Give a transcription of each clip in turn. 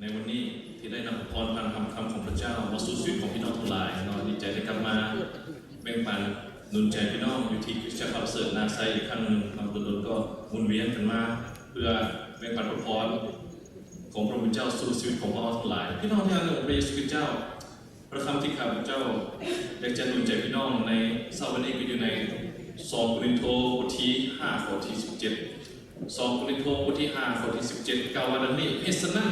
ໃນວັນນີ້ທີ່ໄດ້ນຳພະພອນຜ່ານຄຳ ຄຳຂອງພະເຈົ້າມາສູ່ຊີວິດຂອງພີ່ນ້ອງທັງຫຼາຍເນາະ. ດີໃຈໄດ້ກັບມາແບ່ງປັນໜູນໃຈພີ່ນ້ອງຢູ່ທີ່ຄຣິສຕະຈັກລະເສີດນາໄຊອີກຄັ້ງໜຶ່ງເນາະ. ດົນໆກໍໝູນວຽນກັນມາ ເພື່ອແບ່ງປັນພະພອນຂອງພະຜູ້ເປັນເຈົ້າສູ່ຊີວິດຂອງພວກເຮົາທັງຫຼາຍ. ພີ່ນ້ອງທີ່ຮັກໃນອົງພະເຢຊູຄຣິສຕ໌ເຈົ້າ, ພະຄຳທີ່ຂ້າພະເຈົ້າຢາກຈະໜູນໃຈພີ່ນ້ອງໃນເຊົ້າວັນນີ້ ກໍຢູ່ໃນສອງໂກລິນໂທ ບົດທີຫ້າ ຂໍ້ທີສິບເຈັດ. ສອງໂກລິນໂທ ບົດທີຫ້າ ຂໍ້ທີສິບເຈັດ ກ່າວວ່າດັ່ງນີ້: ເຫດສະນັ້ນ,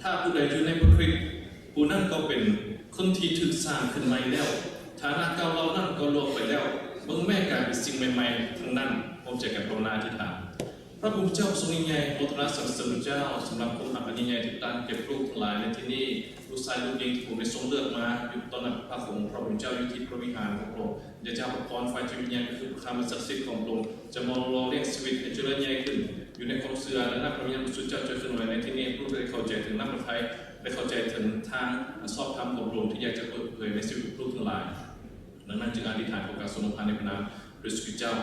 ຖ້າຜູ້ໃດຢູ່ໃນພະຄຣິດ, ຜູ້ນັ້ນກໍເປັນຄົນທີ່ຖືກສ້າງຂຶ້ນໃໝ່ແລ້ວ, ຖານະເກົ່າເຫຼົ່ານັ້ນກໍລ່ວງໄປແລ້ວ, ເບິ່ງແມ້ ກາຍເປັນສິ່ງໃໝ່ໆທັງນັ້ນ. ຮ່ວມໃຈກັນພາວະນາອະທິຖານ. ພະຜູ້ເປັນເຈົ້າຊົງຍິ່ງໃຫຍ່, ໂມທະນາສັນເສີນພະເຈົ້າ ສຳລັບຄວາມຮັກອັນຍິ່ງໃຫຍ່ທີ່ທ່ານເກັບກູ້ທັງຫຼາຍໃນທີ່ນີ້, ລູກຊາຍລູກຍິງທີ່ພະອົງໄດ້ຊົງເລືອກມາຢູ່ຕໍ່ໜ້າພະພັກຂອງພະຜູ້ເປັນເຈົ້າຢູ່ທີ່ພະວິຫານຂອງພະອົງ. ຢາກຈະໃຫ້ພະພອນຝ່າຍຈິດວິນຍານ ກໍຄືພະຄຳອັນສັກສິດຂອງພະອົງ ຈະມາຫຼໍ່ລ້ຽງຊີວິດໃຫ້ເຈະເລີນໃຫຍ່ຂຶ້ນ ຢູ່ໃນຄວາມເຊື່ອ ແລະ ນຳພະວິນຍານບໍລິສຸດເຈົ້າຈະເຄື່ອນໄຫວໃນທີ່ນີ້. ຜູ້ໃດເຂົ້າໃຈເຖິງນ້ຳພະໄທ ແລະ ເຂົ້າໃຈເຖິງທາງອັນຊອບທຳຂອງພະອົງ ທີ່ຢາກຈະເປີດເຜີຍໃນຊີວິດຂອງລູກທັງຫຼາຍ. ດັ່ງນັ້ນຈຶ່ງອະທິຖານຂໍການຊົງນຳພາໃນພະນາມພະເຢຊູຄຣິສຕ໌ເຈົ້າ.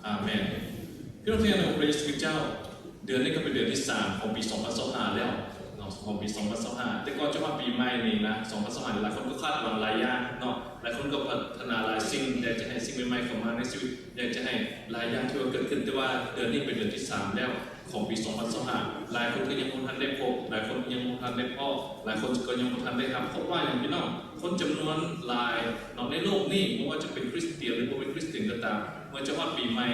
ອາເມນ. ພີ່ນ້ອງທີ່ຮັກໃນອົງພະເຢຊູຄຣິສຕ໌ເຈົ້າ, ເດືອນນີ້ກໍເປັນເດືອນທີສາມຂອງປີສອງພັນຊາວຫ້າແລ້ວເນາະ, ຂອງປີສອງພັນຊາວຫ້າ. ແຕ່ກ່ອນຈະຮອດປີໃໝ່ນີ້ນະ ສອງພັນຊາວຫ້າ ຫຼາຍຄົນກໍຄາດຫວັງຫຼາຍຢ່າງເນາະ, ຫຼາຍຄົນກໍປາດຖະໜາຫຼາຍສິ່ງ, ຢາກຈະໃຫ້ສິ່ງໃໝ່ໆເຂົ້າມາໃນຊີວິດ, ຢາກຈະໃຫ້ຫຼາຍຢ່າງທີ່ວ່າເກີດຂຶ້ນ. ແຕ່ວ່າເດືອນນີ້ເປັນເດືອນທີສາມແລ້ວຂອງປີສອງພັນຊາວຫ້າ, ຫຼາຍຄົນກໍຍັງບໍ່ທັນໄດ້ພົບ, ຫຼາຍຄົນຍັງບໍ່ທັນໄດ້ພໍ້, ຫຼາຍຄົນກໍຍັງບໍ່ທັນໄດ້ຮັບ. ເພາະວ່າຫຍັງ ພີ່ນ້ອງ? ຄົນຈຳນວນຫຼາຍເນາະ ໃນໂລກນີ້, ບໍ່ວ່າຈະເປັນຄຣິສຕຽນ ຫຼື ບໍ່ເປັນຄຣິສຕຽນກໍຕາມ, ເມື່ອຈະຮອດປີໃໝ່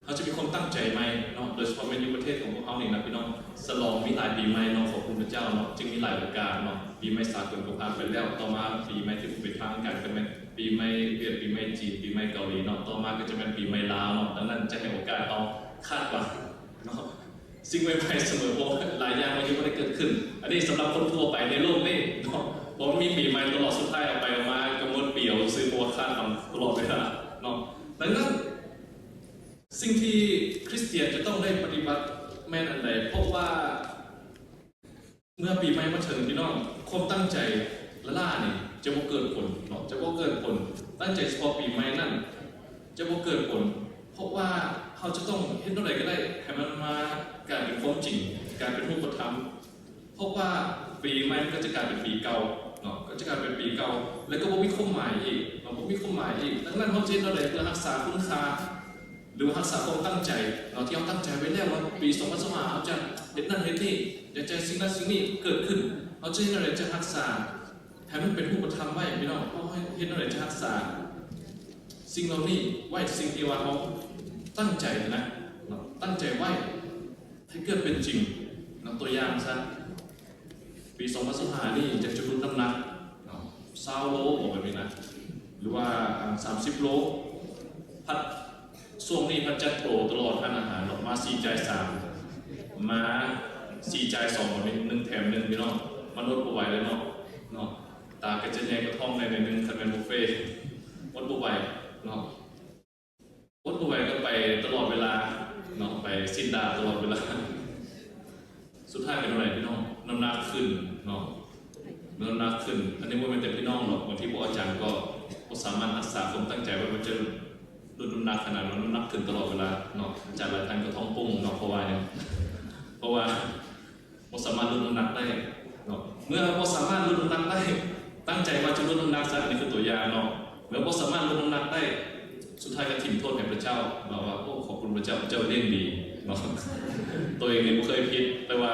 ເຮົາຈະມີຄວາມຕັ້ງໃຈໃໝ່ເນາະ, ໂດຍສະເພາະແມ່ນຢູ່ປະເທດຂອງພວກເຮົານີ້ນະ ພີ່ນ້ອງ, ສະຫຼອງມີຫຼາຍປີໃໝ່ເນາະ, ຂອບຄຸນພະເຈົ້າເນາະ, ຈຶ່ງມີຫຼາຍໂອກາດເນາະ. ປີໃໝ່ສາກົນກໍຜ່ານໄປແລ້ວ, ຕໍ່ມາປີໃໝ່ທີ່ບໍ່ເປັນທາງການກໍແມ່ນປີໃໝ່ຫວຽດ, ປີໃໝ່ຈີນ, ປີໃໝ່ເກົາຫຼີເນາະ, ຕໍ່ມາກໍຈະແມ່ນປີໃໝ່ລາວເນາະ. ດັ່ງນັ້ນຈະໃຫ້ໂອກາດເຮົາຄາດຫວັງເນາະ ສິ່ງໃໝ່ໆສະເໝີ, ເພາະວ່າຫຼາຍຢ່າງມັນຍັງບໍ່ໄດ້ເກີດຂຶ້ນ. ອັນນີ້ສຳລັບຄົນທົ່ວໄປໃນໂລກນີ້ເນາະ, ເພາະມັນມີປີໃໝ່ຕະຫຼອດ, ສຸດທ້າຍເອົາໄປເອົາມາກໍໝົດປີເອົາຊື່ໆ ເພາະວ່າຄາດຫວັງຕະຫຼອດເວລາເນາະ. ດັ່ງນັ້ນ ສິ່ງທີ່ຄຣິສຕຽນຈະຕ້ອງໄດ້ປະຕິບັດແມ່ນອັນໃດ? ເພາະວ່າເມື່ອປີໃໝ່ມາເຖິງ, ພີ່ນ້ອງ, ຄວາມຕັ້ງໃຈລ້າໆນີ້ຈະບໍ່ເກີດຜົນເນາະ, ຈະບໍ່ເກີດຜົນ. ຕັ້ງໃຈສະເພາະປີໃໝ່ນັ້ນຈະບໍ່ເກີດຜົນ, ເພາະວ່າເຮົາຈະຕ້ອງເຮັດແນວໃດກໍໄດ້ໃຫ້ມັນມາກາຍເປັນຄວາມຈິງ, ກາຍເປັນຮູບປະທຳ. ເພາະວ່າປີໃໝ່ມັນກໍຈະກາຍເປັນປີເກົ່າເນາະ, ກໍຈະກາຍເປັນປີເກົ່າ ແລ້ວກໍບໍ່ມີຄວາມໝາຍອີກເນາະ, ບໍ່ມີຄວາມໝາຍອີກ. ດັ່ງນັ້ນ ເຮົາຈະເຮັດແນວໃດເພື່ອຮັກສາຄຸນຄ່າ ຫຼືວ່າຮັກສາຄວາມຕັ້ງໃຈເນາະ ທີ່ເຮົາຕັ້ງໃຈໄວ້ແລ້ວວ່າປີສອງພັນຊາວຫ້າເຮົາຈະເຮັດນັ້ນເຮັດນີ້, ຢາກຈະໃຫ້ສິ່ງນັ້ນສິ່ງນີ້ເກີດຂຶ້ນ? ເຮົາຈະເຮັດແນວໃດຈະຮັກສາໃຫ້ມັນເປັນຮູບປະທຳໄວ້ ພີ່ນ້ອງ? ເຮົາເຮັດແນວໃດຈະຮັກສາສິ່ງເຫຼົ່ານີ້ໄວ້, ສິ່ງທີ່ວ່າເຮົາຕັ້ງໃຈນະເນາະ, ຕັ້ງໃຈໄວ້ ໃຫ້ເກີດເປັນຈິງເນາະ. ຕົວຢ່າງຊະ ປີສອງພັນຊາວຫ້ານີ້ຢາກຈະຫຼຸດນ້ຳໜັກເນາະ ຊາວໂລ ບອກແບບນີ້ນະ ຫຼືວ່າ ອ່າ ສາມສິບໂລ. ພັດ ຊ່ວງນີ້ພັດຈັດໂປຣຕະຫຼອດຮ້ານອາຫານເນາະ, ມາສີ່ຈ່າຍສາມ ມາສີ່ຈ່າຍສອງ ແບບນີ້ ໜຶ່ງແຖມໜຶ່ງ ພີ່ນ້ອງ. ມັນອົດບໍ່ໄຫວແລ້ວເນາະ ເນາະ, ຕາກໍຈະໃຫຍ່ກວ່າທ້ອງແດ່ໜ້ອຍໜຶ່ງ ຄັນແມ່ນບຸບເຟ ອົດບໍ່ໄຫວເນາະ. ອົດບໍ່ໄຫວກໍໄປຕະຫຼອດເວລາເນາະ, ໄປສິ້ນດາຕະຫຼອດເວລາ. ສຸດທ້າຍເປັນແນວໃດ ພີ່ນ້ອງ? ນ້ຳໜັກຂຶ້ນເນາະ, ນ້ຳໜັກຂຶ້ນ. ອັນນີ້ບໍ່ແມ່ນແຕ່ພີ່ນ້ອງດອກ, ບາງທີພວກອາຈານກໍບໍ່ສາມາດຮັກສາຄວາມຕັ້ງໃຈໄວ້ວ່າຈະຫຼຸດນ້ຳໜັກ, ຂະໜາດວ່ານ້ຳໜັກຂຶ້ນຕະຫຼອດເວລາເນາະ. ອາຈານຫຼາຍທ່ານກໍທ້ອງປ່ອງເນາະ, ເພາະວ່າຫຍັງ? ເພາະວ່າ ບໍ່ສາມາດຫຼຸດນ້ຳໜັກໄດ້ເນາະ. ເມື່ອບໍ່ສາມາດຫຼຸດນ້ຳໜັກໄດ້, ຕັ້ງໃຈວ່າຈະຫຼຸດນ້ຳໜັກຊະ, ອັນນີ້ຄືຕົວຢ່າງເນາະ. ເມື່ອບໍ່ສາມາດຫຼຸດນ້ຳໜັກໄດ້, ສຸດທ້າຍກໍຖິ້ມໂທດໃຫ້ພະເຈົ້າເນາະ, ວ່າ ໂອ້ ຂອບຄຸນພະເຈົ້າ, ພະເຈົ້າລ້ຽງດີເນາະ. ຕົວເອງນີ້ບໍ່ເຄີຍຜິດ, ແຕ່ວ່າ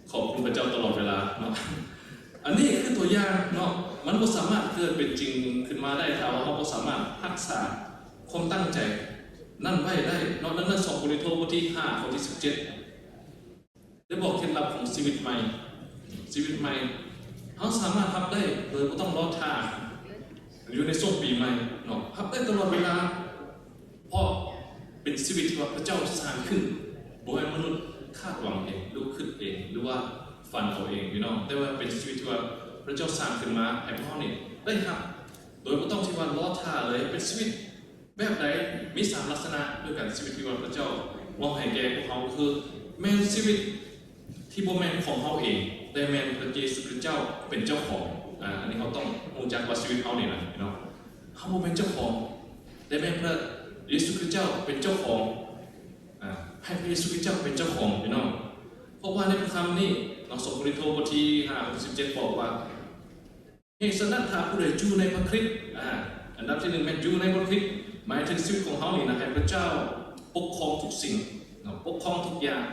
ຂອບຄຸນພະເຈົ້າຕະຫຼອດເວລາເນາະ. ອັນນີ້ຄືຕົວຢ່າງເນາະ, ມັນບໍ່ສາມາດເກີດເປັນຈິງຂຶ້ນມາໄດ້ ຖ້າວ່າເຮົາບໍ່ສາມາດຮັກສາຄວາມຕັ້ງໃຈນັ້ນໄວ້ໄດ້ເນາະ. ດັ່ງນັ້ນ ສອງໂກລິນໂທ ບົດທີຫ້າ ຂໍ້ທີສິບເຈັດ ໄດ້ບອກເຄັດລັບຂອງຊີວິດໃໝ່. ຊີວິດໃໝ່ ເຮົາສາມາດຮັບໄດ້ໂດຍບໍ່ຕ້ອງລໍຖ້າ ຢູ່ໃນຊ່ວງປີໃໝ່ເນາະ, ຮັບໄດ້ຕະຫຼອດເວລາ, ເພາະເປັນຊີວິດທີ່ວ່າພະເຈົ້າສ້າງຂຶ້ນ, ບໍ່ແມ່ນມະນຸດຄາດຫວັງເອງ ຫຼືຄິດເອງ ຫຼືວ່າຝັນເອົາເອງ ພີ່ນ້ອງ, ແຕ່ວ່າເປັນຊີວິດທີ່ວ່າພະເຈົ້າສ້າງຂຶ້ນມາໃຫ້ພວກເຮົານີ້ໄດ້ຮັບ ໂດຍບໍ່ຕ້ອງທີ່ວ່າລໍຖ້າເລີຍ. ເປັນຊີວິດ ແບບໃດ? ມີສາມລັກສະນະດ້ວຍກັນ, ຊີວິດທີ່ວ່າພະເຈົ້າມອບໃຫ້ແກ່ພວກເຮົາ ຄືແມ່ນຊີວິດທີ່ບໍ່ແມ່ນຂອງເຮົາເອງ, ແຕ່ແມ່ນພະເຢຊູຄຣິສຕ໌ເຈົ້າເປັນເຈົ້າຂອງ. ອາ ອັນນີ້ເຮົາຕ້ອງຮູ້ຈັກວ່າຊີວິດເຮົານີ້ນະ ພີ່ນ້ອງ, ເຮົາບໍ່ແມ່ນເຈົ້າຂອງ, ແຕ່ແມ່ນພະເຢຊູຄຣິສຕ໌ເຈົ້າເປັນເຈົ້າຂອງ. ອາ ໃຫ້ພະເຢຊູຄຣິສຕ໌ເຈົ້າເປັນເຈົ້າຂອງ, ພີ່ນ້ອງ. ເພາະວ່າໃນພະຄຳນີ້ ເນາະ ສອງໂກລິນໂທ ບົດທີຫ້າ ຂໍ້ສິບເຈັດ ບອກວ່າ ເຫດສະນັ້ນ ຖ້າຜູ້ໃດຢູ່ໃນພະຄຣິດ ອາ ອັນດັບທີໜຶ່ງແມ່ນຢູ່ໃນພະຄຣິດ ໝາຍເຖິງຊີວິດຂອງເຮົານີ້ນະ ໃຫ້ພະເຈົ້າປົກຄອງທຸກສິ່ງເນາະ ປົກຄອງທຸກຢ່າງ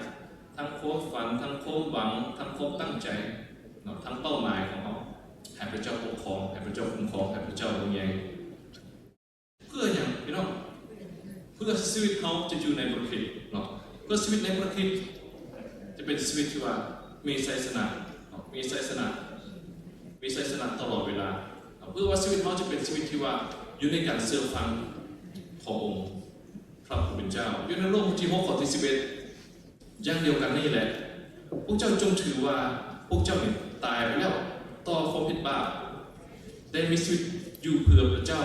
ທັງຄວາມຝັນ ທັງຄວາມຫວັງ ທັງຄວາມຕັ້ງໃຈເນາະ ທັງເປົ້າໝາຍຂອງເຮົາ ໃຫ້ພະເຈົ້າປົກຄອງ ໃຫ້ພະເຈົ້າຄຸ້ມຄອງ ໃຫ້ພະເຈົ້າເບິ່ງແຍງ. ເພື່ອຫຍັງພີ່ນ້ອງ? ເພື່ອຊີວິດເຮົາຈະຢູ່ໃນພະຄຣິດເນາະ ເພື່ອຊີວິດໃນພະຄຣິດຈະເປັນຊີວິດທີ່ວ່າມີໄຊຊະນະເນາະ ມີໄຊຊະນະ ມີໄຊຊະນະຕະຫຼອດເວລາເນາະ ເພື່ອວ່າຊີວິດເຮົາຈະເປັນຊີວິດທີ່ວ່າຢູ່ໃນການເຊື່ອຟັງຂອງອົງພະຜູ້ເປັນເຈົ້າ. ຢູ່ໃນໂຣມບົດທີຫົກ ຂໍ້ທີສິບເອັດ ຢ່າງດຽວກັນນີ້ແຫຼະ ພວກເຈົ້າຈົ່ງຖືວ່າພວກເຈົ້ານີ້ຕາຍໄປແລ້ວຕໍ່ຄວາມຜິດບາບ ແຕ່ມີຊີວິດຢູ່ເພື່ອພະເຈົ້າ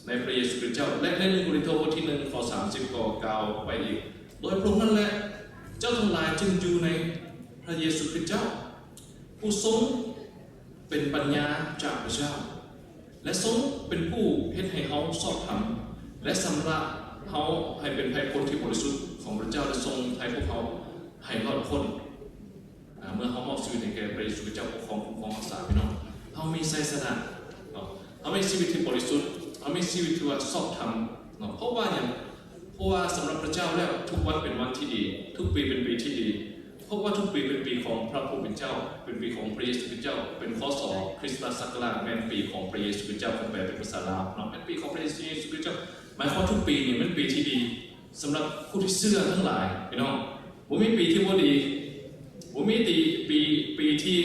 ໃນພະເຢຊູຄຣິດເຈົ້າ. ແລະ ໃນໜຶ່ງໂກລິນໂທ ບົດທີໜຶ່ງ ຂໍ້ສາມສິບ ກໍກ່າວໄວ້ອີກ ໂດຍພະອົງນັ້ນແຫຼະ ເຈົ້າທັງຫຼາຍຈຶ່ງຢູ່ໃນພະເຢຊູຄຣິດເຈົ້າ ຜູ້ຊົງເປັນປັນຍາຈາກພະເຈົ້າ ແລະ ຊົງເປັນຜູ້ເຮັດໃຫ້ເຮົາຊອບທຳ ແລະ ຊຳລະເຮົາໃຫ້ເປັນໄພພົ້ນທີ່ບໍລິສຸດຂອງພະເຈົ້າ ແລະ ຊົງໄຖ່ພວກເຮົາໃຫ້ລອດພົ້ນ. ອາ ເມື່ອເຮົາມອບຊີວິດໃຫ້ແກ່ພະເຢຊູຄຣິດເຈົ້າປົກຄອງ ຄຸ້ມຄອງຮັກສາ ພີ່ນ້ອງ ເຮົາມີໄຊຊະນະເນາະ ເຮົາມີຊີວິດທີ່ບໍລິສຸດ ເຮົາມີຊີວິດທີ່ວ່າຊອບທຳເນາະ. ເພາະວ່າຫຍັງ? ເພາະວ່າສຳລັບພະເຈົ້າແລ້ວ ທຸກວັນເປັນວັນທີ່ດີ ທຸກປີເປັນປີທີ່ດີ ເພາະວ່າທຸກປີເປັນປີຂອງພະຜູ້ເປັນເຈົ້າ ເປັນປີຂອງພະເຢຊູຄຣິດເຈົ້າ ເປັນ ຄ.ສ. ຄຣິສຕະສັກກະລາດ ແມ່ນປີຂອງພະເຢຊູຄຣິດເຈົ້າ ຄັນແປເປັນພາສາລາວເນາະ ແມ່ນປີຂອງພະເຢຊູຄຣິດເຈົ້າ. ໝາຍຄວາມວ່າທຸກປີນີ້ແມ່ນປີທີ່ດີສຳລັບຜູ້ທີ່ເຊື່ອທັງຫຼາຍ ພີ່ນ້ອງ. ບໍ່ມີປີທີ່ບໍ່ດີ ບໍ່ມີຕີ ປີ ປີທີ່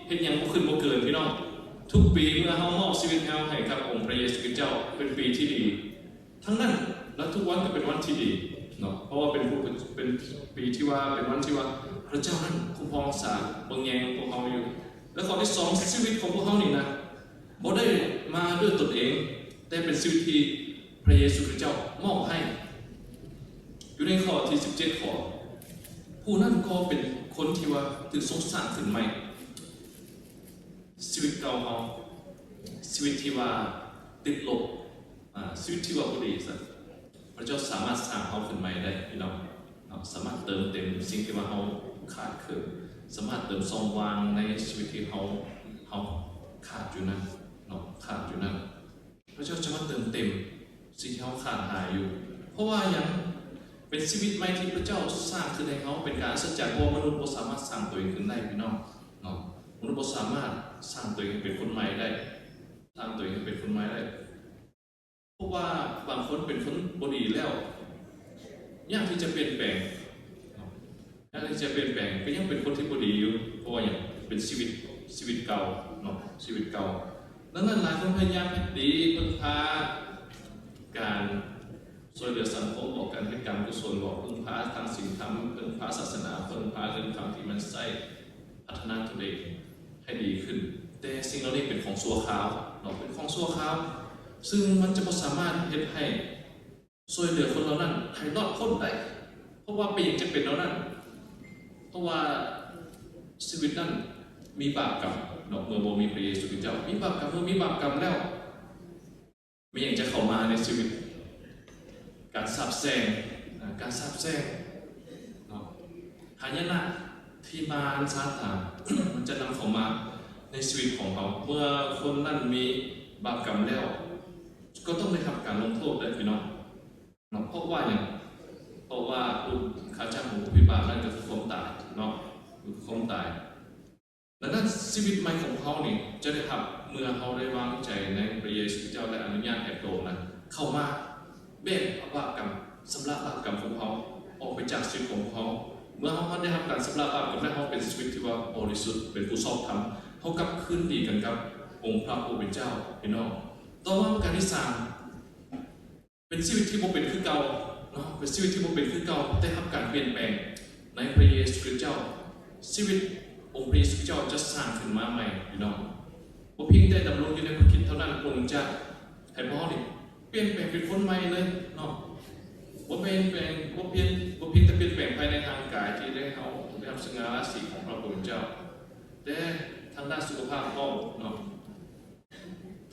ເຮັດຫຍັງບໍ່ຂຶ້ນບໍ່ເກີນ ພີ່ນ້ອງ. ທຸກປີເມື່ອເຮົາມອບຊີວິດເຮົາໃຫ້ກັບອົງພະເຢຊູຄຣິດເຈົ້າ ເປັນປີທີ່ດີທັງນັ້ນ ແລະ ທຸກວັນກໍເປັນວັນທີ່ດີເນາະ ເພາະວ່າເປັນຜູ້ ເປັນ ເປັນປີທີ່ວ່າ ເປັນວັນທີ່ວ່າພະເຈົ້ານັ້ນຄຸ້ມຄອງຮັກສາ ເບິ່ງແຍງພວກເຮົາຢູ່. ແລະ ຂໍ້ທີສອງ ຊີວິດຂອງພວກເຮົານີ້ນະ ບໍ່ໄດ້ມາດ້ວຍຕົນເອງ ແຕ່ເປັນຊີວິດທີ່ພະເຢຊູຄຣິດເຈົ້າມອບໃຫ້. ຢູ່ໃນຂໍ້ທີສິບເຈັດ ຂໍ້ ຜູ້ນັ້ນກໍເປັນຄົນທີ່ວ່າຖືກຊົງສ້າງຂຶ້ນໃໝ່. ຊີວິດເກົ່າເຮົາ ຊີວິດທີ່ວ່າຕິດລົບ ອາ ຊີວິດທີ່ວ່າບໍ່ດີຊັ້ນ ພະເຈົ້າສາມາດສ້າງເຮົາຂຶ້ນໃໝ່ໄດ້ ພີ່ນ້ອງເນາະ. ສາມາດເຕີມເຕັມສິ່ງທີ່ວ່າເຮົາຂາດເຂີນ ສາມາດເຕີມຊ່ອງວ່າງໃນຊີວິດທີ່ເຮົາ ເຮົາຂາດຢູ່ນັ້ນເນາະ ຂາດຢູ່ນັ້ນ. ພະເຈົ້າຈະມາເຕີມເຕັມສິ່ງທີ່ເຮົາຂາດຫາຍຢູ່. ເພາະວ່າຫຍັງ? ເປັນຊີວິດໃໝ່ທີ່ພະເຈົ້າສ້າງຂຶ້ນໃຫ້ເຮົາ ເປັນການອັດສະຈັນ ເພາະວ່າມະນຸດບໍ່ສາມາດສ້າງຕົວເອງຂຶ້ນໄດ້ ພີ່ນ້ອງເນາະ. ມະນຸດບໍ່ສາມາດສ້າງຕົວເອງໃຫ້ເປັນຄົນໃໝ່ໄດ້ ສ້າງຕົວເອງໃຫ້ເປັນຄົນໃໝ່ໄດ້. ເພາະວ່າບາງຄົນເປັນຄົນບໍ່ດີແລ້ວ ຍາກທີ່ຈະປ່ຽນແປງເນາະ ຍາກທີ່ຈະປ່ຽນແປງ ກໍຍັງເປັນຄົນທີ່ບໍ່ດີຢູ່. ເພາະວ່າຫຍັງ? ເປັນຊີວິດ ຊີວິດເກົ່າເນາະ ຊີວິດເກົ່າ. ດັ່ງນັ້ນ ຫຼາຍຄົນພະຍາຍາມເຮັດດີ ເພິ່ງພາການຊ່ວຍເຫຼືອສັງຄົມ ອອກການເຮັດການກຸສົນ ເພິ່ງພາທາງສິນທຳ ເພິ່ງພາສາສະໜາ ເພິ່ງພາເງິນຄຳທີ່ມັນໃຊ້ ພັດທະນາຕົນເອງໃຫ້ດີຂຶ້ນ. ແຕ່ສິ່ງເຫຼົ່ານີ້ເປັນຂອງຊົ່ວຄາວເນາະ ເປັນຂອງຊົ່ວຄາວ ຊຶ່ງມັນຈະບໍ່ສາມາດເຮັດໃຫ້ ຊ່ວຍເຫຼືອຄົນເຫຼົ່ານັ້ນໃຫ້ລອດພົ້ນໄດ້. ເພາະວ່າເປັນຫຍັງຈຶ່ງເປັນແນວນັ້ນ? ເພາະວ່າຊີວິດນັ້ນມີບາບກຳເນາະ ເມື່ອບໍ່ມີພະເຢຊູຄຣິສຕະເຈົ້າ ມີບາບກຳ. ເມື່ອມີບາບກຳແລ້ວ ມີຫຍັງຈະເຂົ້າມາໃນຊີວິດ? ການສາບແຊ່ງ ອາ ການສາບແຊ່ງເນາະ ຫາຍະນະທີ່ມານຊາຕານ ມັນຈະນຳເຂົ້າມາໃນຊີວິດຂອງເຮົາ. ເມື່ອຄົນນັ້ນມີບາບກຳແລ້ວ ກໍຕ້ອງໄດ້ຮັບການລົງໂທດເດີພີ່ນ້ອງເນາະ. ເພາະວ່າຫຍັງ? ເພາະວ່າຜູ້ຄ່າຈ້າງຂອງຜູ້ຜິດບາບນັ້ນກໍຄືຄວາມຕາຍເນາະ ຄືຄວາມຕາຍ. ດັ່ງນັ້ນ ຊີວິດໃໝ່ຂອງເຮົານີ້ຈະໄດ້ຮັບ ເມື່ອເຮົາໄດ້ວາງໃຈໃນພະເຢຊູຄຣິສຕະເຈົ້າ ແລະ ອະນຸຍາດໃຫ້ພະອົງນັ້ນເຂົ້າມາແບກເອົາບາບກຳ ຊຳລະບາບກຳຂອງເຮົາອອກໄປຈາກຊີວິດຂອງເຮົາ. ເມື່ອເຮົາໄດ້ຮັບການຊຳລະບາບກຳແລ້ວ ເຮົາເປັນຊີວິດທີ່ວ່າບໍລິສຸດ ເປັນຜູ້ຊອບທຳ ເຮົາກັບຄືນດີກັນກັບອົງພະຜູ້ເປັນເຈົ້າ ພີ່ນ້ອງ. ຕໍ່ມາປະການທີສາມ ເປັນຊີວິດທີ່ບໍ່ເປັນຄືເກົ່າເນາະ ເປັນຊີວິດທີ່ບໍ່ເປັນຄືເກົ່າ ແຕ່ຮັບການປ່ຽນແປງໃນພະເຢຊູຄຣິສຕະເຈົ້າ. ຊີວິດອົງພະເຢຊູຄຣິສຕະເຈົ້າຈະສ້າງຂຶ້ນມາໃໝ່ພີ່ນ້ອງ. ບໍ່ພຽງແຕ່ດຳລົງຢູ່ໃນພະຄຣິດເທົ່ານັ້ນ ພະອົງຈະໃຫ້ພວກເຮົານີ້ປ່ຽນແປງເປັນຄົນໃໝ່ເລີຍເນາະ. ບໍ່ແມ່ນແປງ ບໍ່ພຽງ ບໍ່ພຽງແຕ່ປ່ຽນແປງພາຍໃນຮ່າງກາຍທີ່ໄດ້ເຮົາໄດ້ຮັບສະຫງ່າລາສີຂອງພະຜູ້ເປັນເຈົ້າ ແຕ່ທາງດ້ານສຸຂະພາບພ້ອມເນາະ.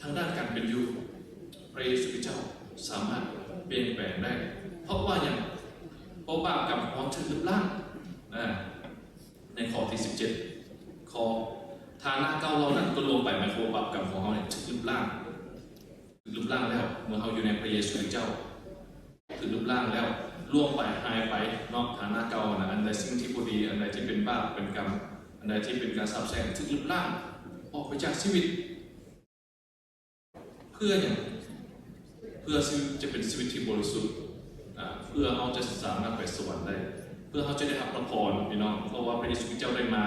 ທາງດ້ານການເປັນຢູ່ ພະເຢຊູຄຣິສຕະເຈົ້າສາມາດປ່ຽນແປງໄດ້. ເພາະວ່າຫຍັງ? ເພາະບາບກຳຂອງເຮົາຖືກລົບລ້າງ ອາ ໃນຂໍ້ທີສິບເຈັດ ລ້າງ ຖືກລົບລ້າງແລ້ວ ເມື່ອເຮົາຢູ່ໃນພຣະເຢຊູຄຣິສຕ໌ເຈົ້າ ຖືກລົບລ້າງແລ້ວ ລ່ວງໄປ ຫາຍໄປເນາະ ຖານະເກົ່ານະ ອັນໃດສິ່ງທີ່ບໍ່ດີ ອັນໃດທີ່ເປັນບາບເປັນກຳ ອັນໃດທີ່ເປັນການສາບແຊ່ງ ຖືກລົບລ້າງອອກໄປຈາກຊີວິດ. ເພື່ອຫຍັງ? ເພື່ອຊີວິດຈະເປັນຊີວິດທີ່ບໍລິສຸດ ອາ ເພື່ອເຮົາຈະສາມາດໄປສະຫວັນໄດ້ ເພື່ອເຮົາຈະໄດ້ຮັບພະພອນ ພີ່ນ້ອງ ເພາະວ່າພຣະເຢຊູຄຣິສຕ໌ເຈົ້າໄດ້ມາ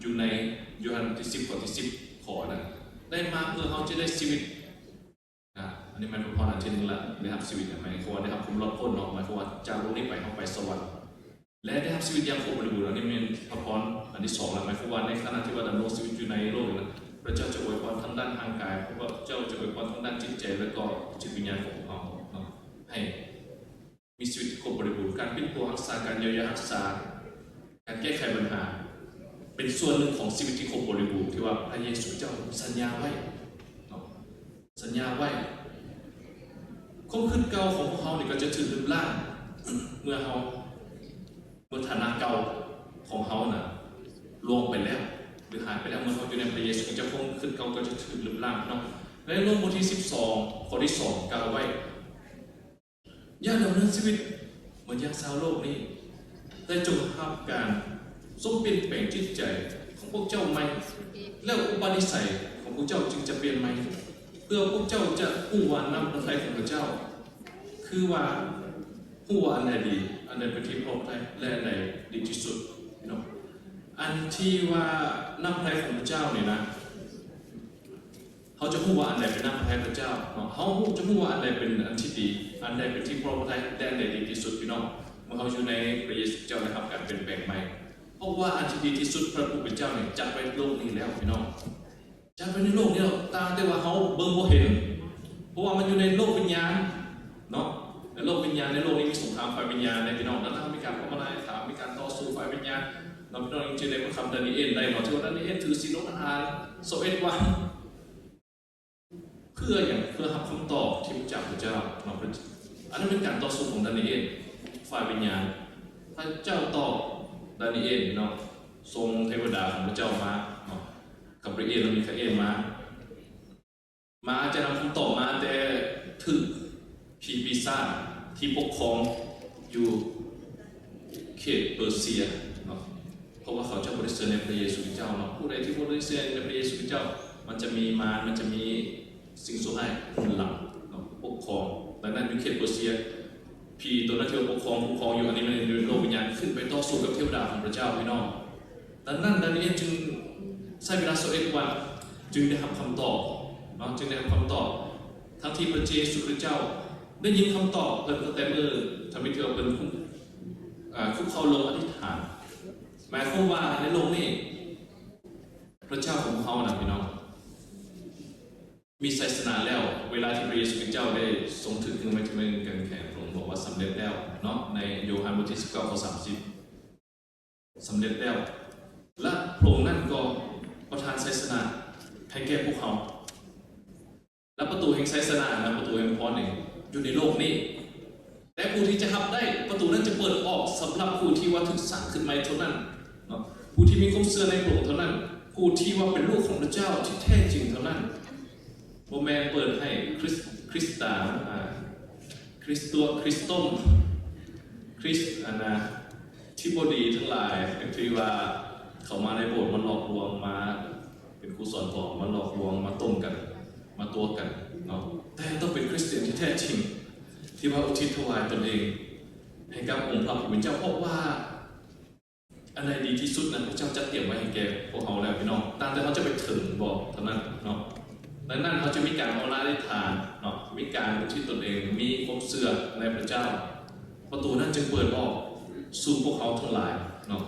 ຢູ່ໃນໂຍຮັນທີສິບ ຂໍ້ທີສິບ ຂໍ້ນະ ໄດ້ມາເພື່ອເຮົາຈະໄດ້ຊີວິດ ອາ ອັນນີ້ແມ່ນພະພອນອັນທີໜຶ່ງລະ ໄດ້ຮັບຊີວິດ ໝາຍຄວາມວ່າໄດ້ຮັບຄວາມລອດພົ້ນເນາະ ໝາຍຄວາມວ່າຈາກໂລກນີ້ໄປເຮົາໄປສະຫວັນ ແລະ ໄດ້ຮັບຊີວິດຢ່າງຄົບບໍລິບູນ. ອັນນີ້ແມ່ນພະພອນອັນທີສອງລະ ໝາຍຄວາມວ່າໃນຂະນະທີ່ວ່າດຳລົງຊີວິດຢູ່ໃນໂລກນີ້ນະ ພຣະເຈົ້າຈະອວຍພອນທາງດ້ານຮ່າງກາຍ ພຣະເຈົ້າຈະອວຍພອນທາງດ້ານຈິດໃຈ ແລະ ກໍຈິດວິນຍານຂອງພວກເຮົາເນາະ ໃຫ້ມີຊີວິດທີ່ຄົບບໍລິບູນ. ການປິ່ນປົວຮັກສາ ການຢຽວຢາຮັກສາ ການແກ້ໄຂບັນຫາ ເປັນສ່ວນໜຶ່ງຂອງຊີວິດທີ່ຄົບບໍລິບູນ ທີ່ວ່າພຣະເຢຊູເຈົ້າສັນຍາໄວ້ເນາະ ສັນຍາໄວ້. ຄວາມຄິດເກົ່າຂອງພວກເຮົານີ້ກໍຈະຖືກລົບລ້າງ ເມື່ອເຮົາ ເມື່ອຖານະເກົ່າຂອງເຮົານະລ່ວງໄປແລ້ວ ຫຼື ຫາຍໄປແລ້ວ ເມື່ອເຮົາຢູ່ໃນພຣະເຢຊູຄຣິສຕ໌ເຈົ້າ ຄວາມຄິດເກົ່າກໍຈະຖືກລົບລ້າງເນາະ. ໃນໂລມບົດທີສິບສອງ ຂໍ້ທີສອງ ກ່າວໄວ້ ຢ່າດຳເນີນຊີວິດເໝືອນຢ່າງຊາວໂລກນີ້ ແຕ່ຈົ່ງຮັບການຊົງປ່ຽນແປງຈິດໃຈຂອງພວກເຈົ້າໃໝ່ ແລ້ວອຸປະນິໄສຂອງພວກເຈົ້າຈຶ່ງຈະປ່ຽນໃໝ່ ເພື່ອພວກເຈົ້າຈະຮູ້ວ່ານ້ຳພະໄທຂອງພະເຈົ້າ ຄືວ່າຮູ້ວ່າອັນໃດດີ ອັນໃດເປັນທີ່ພໍໃຈ ແລະ ອັນໃດດີທີ່ສຸດ. ພີ່ນ້ອງ ອັນທີ່ວ່ານ້ຳພະໄທຂອງພະເຈົ້ານີ້ນະ ເຮົາຈະຮູ້ວ່າອັນໃດເປັນນ້ຳພະໄທພະເຈົ້າເນາະ ເຮົາຮູ້ ຈະຮູ້ວ່າອັນໃດເປັນອັນທີ່ດີ ອັນໃດເປັນທີ່ພໍພະໄທ ແລະ ອັນໃດດີທີ່ສຸດ ພີ່ນ້ອງ. ເມື່ອເຮົາຢູ່ໃນພະເຢຊູເຈົ້າ ໄດ້ຮັບການປ່ຽນແປງໃໝ່ ເພາະວ່າອັນທີ່ດີທີ່ສຸດ ພະຜູ້ເປັນເຈົ້ານີ້ຈັດໄວ້ໂລກນີ້ແລ້ວ ພີ່ນ້ອງ ຈັດໄວ້ໃນໂລກນີ້ແລ້ວ ຕ່າງແຕ່ວ່າເຮົາເບິ່ງບໍ່ເຫັນ ເພາະວ່າມັນຢູ່ໃນໂລກວິນຍານເນາະ ໃນໂລກວິນຍານ ໃນໂລກນີ້ມີສົງຄາມຝ່າຍວິນຍານເດ້ ພີ່ນ້ອງ. ແລ້ວເຮົາມີການພາວະນາ ມີການຕໍ່ສູ້ຝ່າຍວິນຍານເນາະ ພີ່ນ້ອງ. ຈຶ່ງໄດ້ພະຄຳດານີເອນໄດ້ເນາະ ທີ່ວ່າດານີເອນຖືສິນອົດອາຫານຊາວເອັດວັນ ເພື່ອຫຍັງ? ເພື່ອຮັບຄຳຕອບທີ່ມາຈາກພະເຈົ້າເນາະ. ອັນນັ້ນເປັນການຕໍ່ສູ້ຂອງດານີເອນ ຝ່າຍວິນຍານ. ພະເຈົ້າຕອບດານີເອນເນາະ ສົ່ງເທວະດາຂອງພະເຈົ້າມາເນາະ ກັບບຣາເອນ ແລະ ມີຄາເອນມາ ມາຈະນຳຄຳຕອບມາ ແຕ່ຖືກຜີປີສາດທີ່ປົກຄອງຢູ່ເຂດເປີເຊຍເນາະ ເພາະວ່າເຂົາເຈົ້າບໍ່ໄດ້ເຊື່ອໃນພະເຢຊູຄຣິສຕ໌ເຈົ້າເນາະ. ຜູ້ໃດທີ່ບໍ່ໄດ້ເຊື່ອໃນພະເຢຊູຄຣິສຕ໌ເຈົ້າ ມັນຈະມີມານ ມັນຈະມີສິ່ງຊົ່ວຮ້າຍໜູນຫຼັງເນາະ ປົກຄອງ. ດັ່ງນັ້ນຢູ່ເຂດເປີເຊຍ ຜີຕົວນັ້ນທີ່ວ່າປົກຄອງ ຄຸ້ມຄອງຢູ່ ອັນນີ້ແມ່ນຢູ່ໂລກວິນຍານ ຂຶ້ນໄປຕໍ່ສູ້ກັບເທວະດາຂອງພະເຈົ້າ ພີ່ນ້ອງ. ດັ່ງນັ້ນ ດານີເອນຈຶ່ງໃຊ້ເວລາຊາວເອັດວັນ ຈຶ່ງໄດ້ຮັບຄຳຕອບເນາະ ຈຶ່ງໄດ້ຮັບຄຳຕອບ ທັງທີ່ພະເຢຊູຄຣິສຕ໌ເຈົ້າໄດ້ຍິນຄຳຕອບເພິ່ນຕັ້ງແຕ່ມື້ທຳອິດທີ່ວ່າເພິ່ນຄຸກ ອາ ຄຸກເຂົ່າລົງອະທິຖານ. ໝາຍຄວາມວ່າໃນໂລກນີ້ ພະເຈົ້າຂອງເຮົານະ ພີ່ນ້ອງ ມີໄຊຊະນະແລ້ວ ເວລາທີ່ພະເຢຊູຄຣິສຕ໌ເຈົ້າໄດ້ຊົງຖືກໜຶ້ງໄວ້ທີ່ໄມ້ກາງແຂນ ພະອົງບອກວ່າສຳເລັດແລ້ວເນາະ ໃນໂຍຮັນບົດທີສິບເກົ້າ ຂໍ້ສາມສິບ ສຳເລັດແລ້ວ ແລະ ພະອົງນັ້ນກໍປະທານໄຊຊະນະໃຫ້ແກ່ພວກເຮົາ ແລະ ປະຕູແຫ່ງໄຊຊະນະ ແລະ ປະຕູແຫ່ງພອນນີ້ຢູ່ໃນໂລກນີ້. ແຕ່ຜູ້ທີ່ຈະຮັບໄດ້ ປະຕູນັ້ນຈະເປີດອອກສຳລັບຜູ້ທີ່ວ່າຖືກສ້າງຂຶ້ນໃໝ່ເທົ່ານັ້ນເນາະ ຜູ້ທີ່ມີຄວາມເຊື່ອໃນພະອົງເທົ່ານັ້ນ ຜູ້ທີ່ວ່າເປັນລູກຂອງພະເຈົ້າທີ່ແທ້ຈິງເທົ່ານັ້ນ. ບໍ່ແມ່ນເປີດໃຫ້ຄຣິສ ຄຣິສຕາ ອາ ຄຣິສຕົວ ຄຣິສຕົມ ຄຣິສ ອັນນະ ທີ່ບໍ່ດີທັງຫຼາຍ ທີ່ວ່າເຂົ້າມາໃນໂບດມາຫຼອກລວງ ມາເປັນຄູສອນປອມ ມາຫຼອກລວງ ມາຕົ້ມກັນ ມາຕົວະກັນເນາະ. ແຕ່ຕ້ອງເປັນຄຣິສຕຽນທີ່ແທ້ຈິງ ທີ່ວ່າອຸທິດຖວາຍຕົນເອງໃຫ້ກັບອົງພະຜູ້ເປັນເຈົ້າ ເພາະວ່າອັນໃດດີທີ່ສຸດນັ້ນ ພະເຈົ້າຈັດຕຽມໄວ້ໃຫ້ແກ່ພວກເຮົາແລ້ວ ພີ່ນ້ອງ. ຕ່າງແຕ່ເຮົາຈະໄປເຖິງບໍ່ເທົ່ານັ້ນເນາະ. ດັ່ງນັ້ນ ເຮົາຈະມີການພາວະນາອະທິຖານເນາະ ມີການອຸທິດຕົນເອງ ມີຄວາມເຊື່ອໃນພະເຈົ້າ ປະຕູນັ້ນຈຶ່ງເປີດອອກສູ່ພວກເຮົາທັງຫຼາຍເນາະ.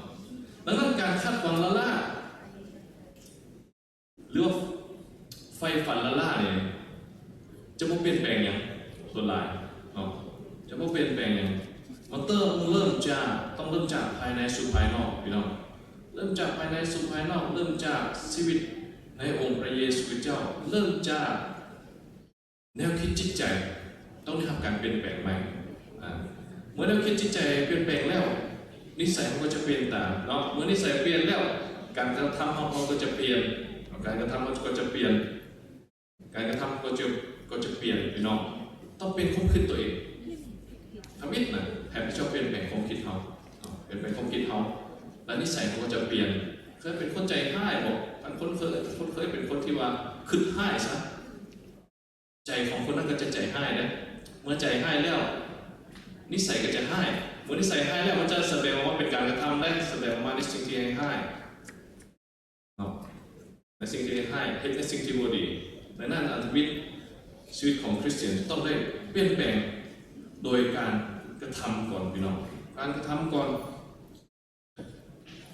ດັ່ງນັ້ນ ການຄາດຫວັງລ້າໆ ຫຼືວ່າໃຝ່ຝັນລ້າໆນີ້ ຈະບໍ່ປ່ຽນແປງຫຍັງ ສ່ວນຫຼາຍເນາະ ຈະບໍ່ປ່ຽນແປງຫຍັງ. ມັນຕ້ອງເລີ່ມຈາກ ຕ້ອງເລີ່ມຈາກພາຍໃນສູ່ພາຍນອກ ພີ່ນ້ອງ. ເລີ່ມຈາກພາຍໃນສູ່ພາຍນອກ ເລີ່ມຈາກຊີວິດໃນອົງພະເຢຊູຄຣິສຕ໌ເຈົ້າ ເລີ່ມຈາກ ແນວຄິດຈິດໃຈຕ້ອງໄດ້ຮັບການປ່ຽນແປງໃໝ່. ອາ ເມື່ອແນວຄິດຈິດໃຈປ່ຽນແປງແລ້ວ ນິໄສເຮົາກໍຈະປ່ຽນຕາມເນາະ. ເມື່ອນິໄສປ່ຽນແລ້ວ ການກະທຳຂອງເຮົາກໍຈະປ່ຽນ ການກະທຳເຮົາກໍຈະປ່ຽນ. ການກະທຳກໍຈະ ກໍຈະປ່ຽນ ພີ່ນ້ອງ. ຕ້ອງປ່ຽນຄວາມຄິດຕົວເອງ. ທຳອິດນະ ໃຫ້ພະເຈົ້າປ່ຽນແປງຄວາມຄິດເຮົາເນາະ, ປ່ຽນແປງຄວາມຄິດເຮົາ ແລະ ນິໄສເຮົາກໍຈະປ່ຽນ. ເຄີຍເປັນຄົນໃຈຮ້າຍບໍ? ຄັນຄົນເຄີຍ ຄົນເຄີຍເປັນຄົນທີ່ວ່າຄິດຮ້າຍຊະ ໃຈຂອງຄົນນັ້ນກໍຈະໃຈຮ້າຍເດ້. ເມື່ອໃຈຮ້າຍແລ້ວ ນິໄສກໍຈະຮ້າຍ. ເມື່ອນິໄສຮ້າຍແລ້ວ ມັນຈະສະແດງອອກມາເປັນການກະທຳເດ້, ສະແດງອອກມາໃນສິ່ງທີ່ຮ້າຍເນາະ, ໃນສິ່ງທີ່ຮ້າຍ, ເຮັດໃນສິ່ງທີ່ບໍ່ດີ. ດັ່ງນັ້ນ ອັນທຳອິດ ຊີວິດຂອງຄຣິສຕຽນຈະຕ້ອງໄດ້ປ່ຽນແປງໂດຍການກະທຳກ່ອນ ພີ່ນ້ອງ, ການກະທຳກ່ອນ.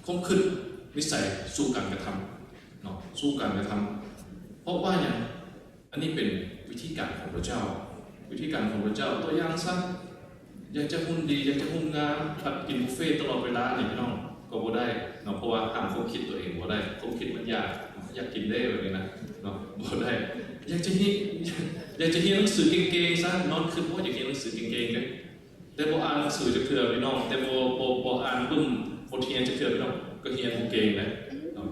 ຄວາມຄິດ ນິໄສ ສູ່ການກະທຳເນາະ, ສູ່ການກະທຳ. ເພາະວ່າຫຍັງ? ອັນນີ້ເປັນວິທີການຂອງພະເຈົ້າ, ວິທີການຂອງພະເຈົ້າ. ຕົວຢ່າງຊະ, ຢາກຈະຫຸ່ນດີ, ຢາກຈະຫຸ່ນງາມ, ພັດກິນບຸບເຟຕະຫຼອດເວລານີ້ ພີ່ນ້ອງ, ກໍບໍ່ໄດ້ເນາະ, ເພາະວ່າຫ້າມຄວາມຄິດຕົວເອງບໍ່ໄດ້. ຄວາມຄິດມັນຢາກ, ຢາກກິນເດ້ ແບບນີ້ນະເນາະ, ບໍ່ໄດ້. ຢາກຈະຮຽນ ຢາກຈະຮຽນໜັງສືເກັ່ງໆຊະ, ນອນຄິດ ໂອ້ ຢາກຮຽນໜັງສືເກັ່ງໆເດ້. ແຕ່ບໍ່ອ່ານໜັງສືຈັກເທື່ອ ພີ່ນ້ອງ, ແຕ່ບໍ່ ບໍ່ ບໍ່ອ່ານປຶ້ມບົດຮຽນຈັກເທື່ອ ພີ່ນ້ອງ, ກໍຮຽນບໍ່ເກັ່ງນະເນາະ.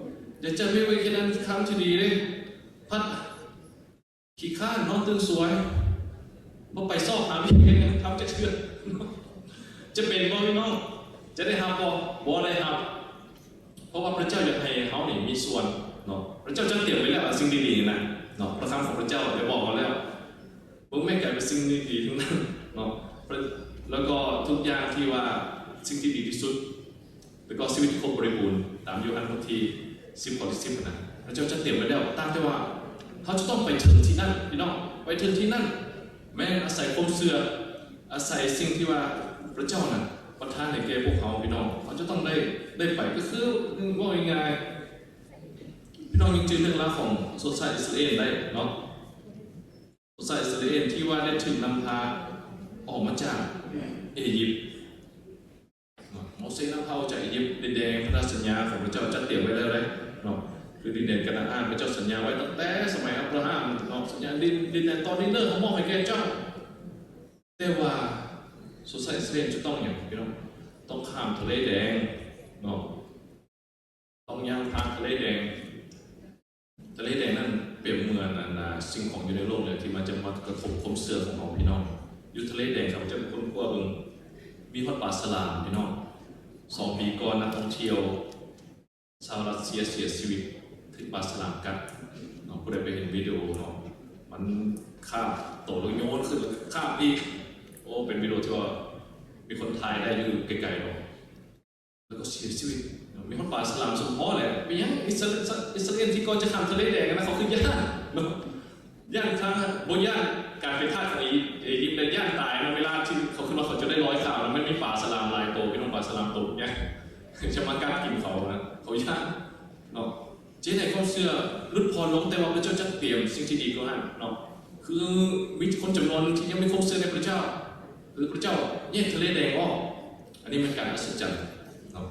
ຢາກຈະມີວຽກເຮັດງານທຳທີ່ດີເດ້, ພັດຂີ້ຄ້ານນອນຕື່ນສວຍ, ບໍ່ໄປຊອກຫາວຽກເຮັດງານທຳຈັກເທື່ອ. ຈະເປັນບໍ່ ພີ່ນ້ອງ? ຈະໄດ້ຮັບບໍ່? ບໍ່ໄດ້ຮັບ. ເພາະວ່າພະເຈົ້າຢາກໃຫ້ເຮົານີ້ມີສ່ວນເນາະ, ພະເຈົ້າຈັດຕຽມໄວ້ແລ້ວ ສິ່ງດີໆນະເນາະ, ພະຄຳຂອງພະເຈົ້າໄດ້ບອກເຮົາແລ້ວ. ເບິ່ງແມ່ນກາຍເປັນສິ່ງດີໆທັງນັ້ນເນາະ, ແລ້ວກໍທຸກຢ່າງທີ່ວ່າສິ່ງທີ່ດີທີ່ສຸດ ແລ້ວກໍຊີວິດທີ່ຄົບບໍລິບູນ ຕາມໂຢຮັນບົດທີສິບ ຂໍ້ທີສິບນະ, ພະເຈົ້າຈັດຕຽມໄວ້ແລ້ວ. ຕ່າງແຕ່ວ່າເຮົາຈະຕ້ອງໄປເຖິງທີ່ນັ້ນ ພີ່ນ້ອງ, ໄປເຖິງທີ່ນັ້ນ ແມ່ນອາໄສຄວາມເຊື່ອ, ອາໄສສິ່ງທີ່ວ່າພະເຈົ້ານັ້ນປະທານໃຫ້ແກ່ພວກເຮົາ ພີ່ນ້ອງ. ເຮົາຈະຕ້ອງໄດ້ ໄດ້ໄປ, ກໍຄືເວົ້າງ່າຍໆ ພີ່ນ້ອງຍັງຈື່ເລື່ອງລາວຂອງຊົນຊາດອິດສະຣາເອນໄດ້ເນາະ, ຊົນຊາດອິດສະຣາເອນທີ່ວ່າໄດ້ຖືກນຳພາອອກມາຈາກເອຢິບ. ໂມເສນຳພາອອກຈາກເອຢິບ, ດິນແດນພັນທະສັນຍາຂອງພະເຈົ້າຈັດຕຽມໄວ້ແລ້ວເດ້ເນາະ, ຄືດິນແດນການາອານ ພະເຈົ້າສັນຍາໄວ້ຕັ້ງແຕ່ສະໄໝອາບຣາຮາມເນາະ, ສັນຍາດິນ ດິນແດນຕອນນີ້ເດີ ເຮົາມອບໃຫ້ແກ່ເຈົ້າ. ແຕ່ວ່າຊົນຊາດອິດສະຣາເອນຈະຕ້ອງຫຍັງ ພີ່ນ້ອງ? ຕ້ອງຂ້າມທະເລແດງເນາະ, ຕ້ອງຍ່າງຜ່ານທະເລແດງ. ທະເລແດງນັ້ນເປັນເໝືອນອັນ ສິ່ງຂອງຢູ່ໃນໂລກນີ້ທີ່ມັນຈະມາກະທົບຄວາມເຊື່ອຂອງເຮົາ ພີ່ນ້ອງ. ຢູ່ທະເລແດງ ຂ້າພະເຈົ້າໄປຄົ້ນຄວ້າເບິ່ງ ມີຮອດປາສະຫຼາມ ພີ່ນ້ອງ. ສອງປີກ່ອນ ນັກທ່ອງທ່ຽວຊາວຣັດເຊຍເສຍຊີວິດ ຖືກປາສະຫຼາມກັດເນາະ. ຜູ້ໃດໄປເຫັນວິດີໂອເນາະ, ມັນຄາບໂຕແລ້ວໂຍນຂຶ້ນ ແລ້ວຄາບອີກ. ໂອ້ ເປັນວິດີໂອທີ່ວ່າມີຄົນຖ່າຍໄດ້ຢູ່ໄກໆເນາະ. ແລ້ວກໍເສຍຊີວິດເນາະ. ມີຮອດປາສະຫຼາມສົມພໍແຫຼະ. ເປັນຫຍັງອິດສະຣາ ອິດສະຣາເອນທີ່ກ່ອນຈະຂ້າມທະເລແດງນະ ເຂົາຄືຢ້ານເນາະ, ຢ້ານທາງ ບໍ່ຢ້ານການເປັນທາດຂອງອີຢິບ ເອຢິບ ແລະ ຢ້ານຕາຍເນາະ. ເວລາທີ່ເຂົາຄິດວ່າເຂົາຈະໄດ້ລອຍຂ້າມນະ ມັນມີປາສະຫຼາມຫຼາຍໂຕ ພີ່ນ້ອງ, ປາສະຫຼາມໂຕໃຫຍ່ ຈະມາກັດກິນເຂົານະ, ເຂົາຢ້ານເນາະ. ຈະເຮັດໃຫ້ຄວາມເຊື່ອຫຼຸດຜ່ອນລົງ, ແຕ່ວ່າພະເຈົ້າຈັດຕຽມສິ່ງທີ່ດີກວ່ານັ້ນເນາະ. ຄືມີຄົນຈຳນວນໜຶ່ງທີ່ຍັງມີຄວາມເຊື່ອໃນພະເຈົ້າ, ຄືພະເຈົ້າແຍກທະເລແດງອອກ. ອັນນີ້ແມ່ນການອັດສະຈັນເນາະ.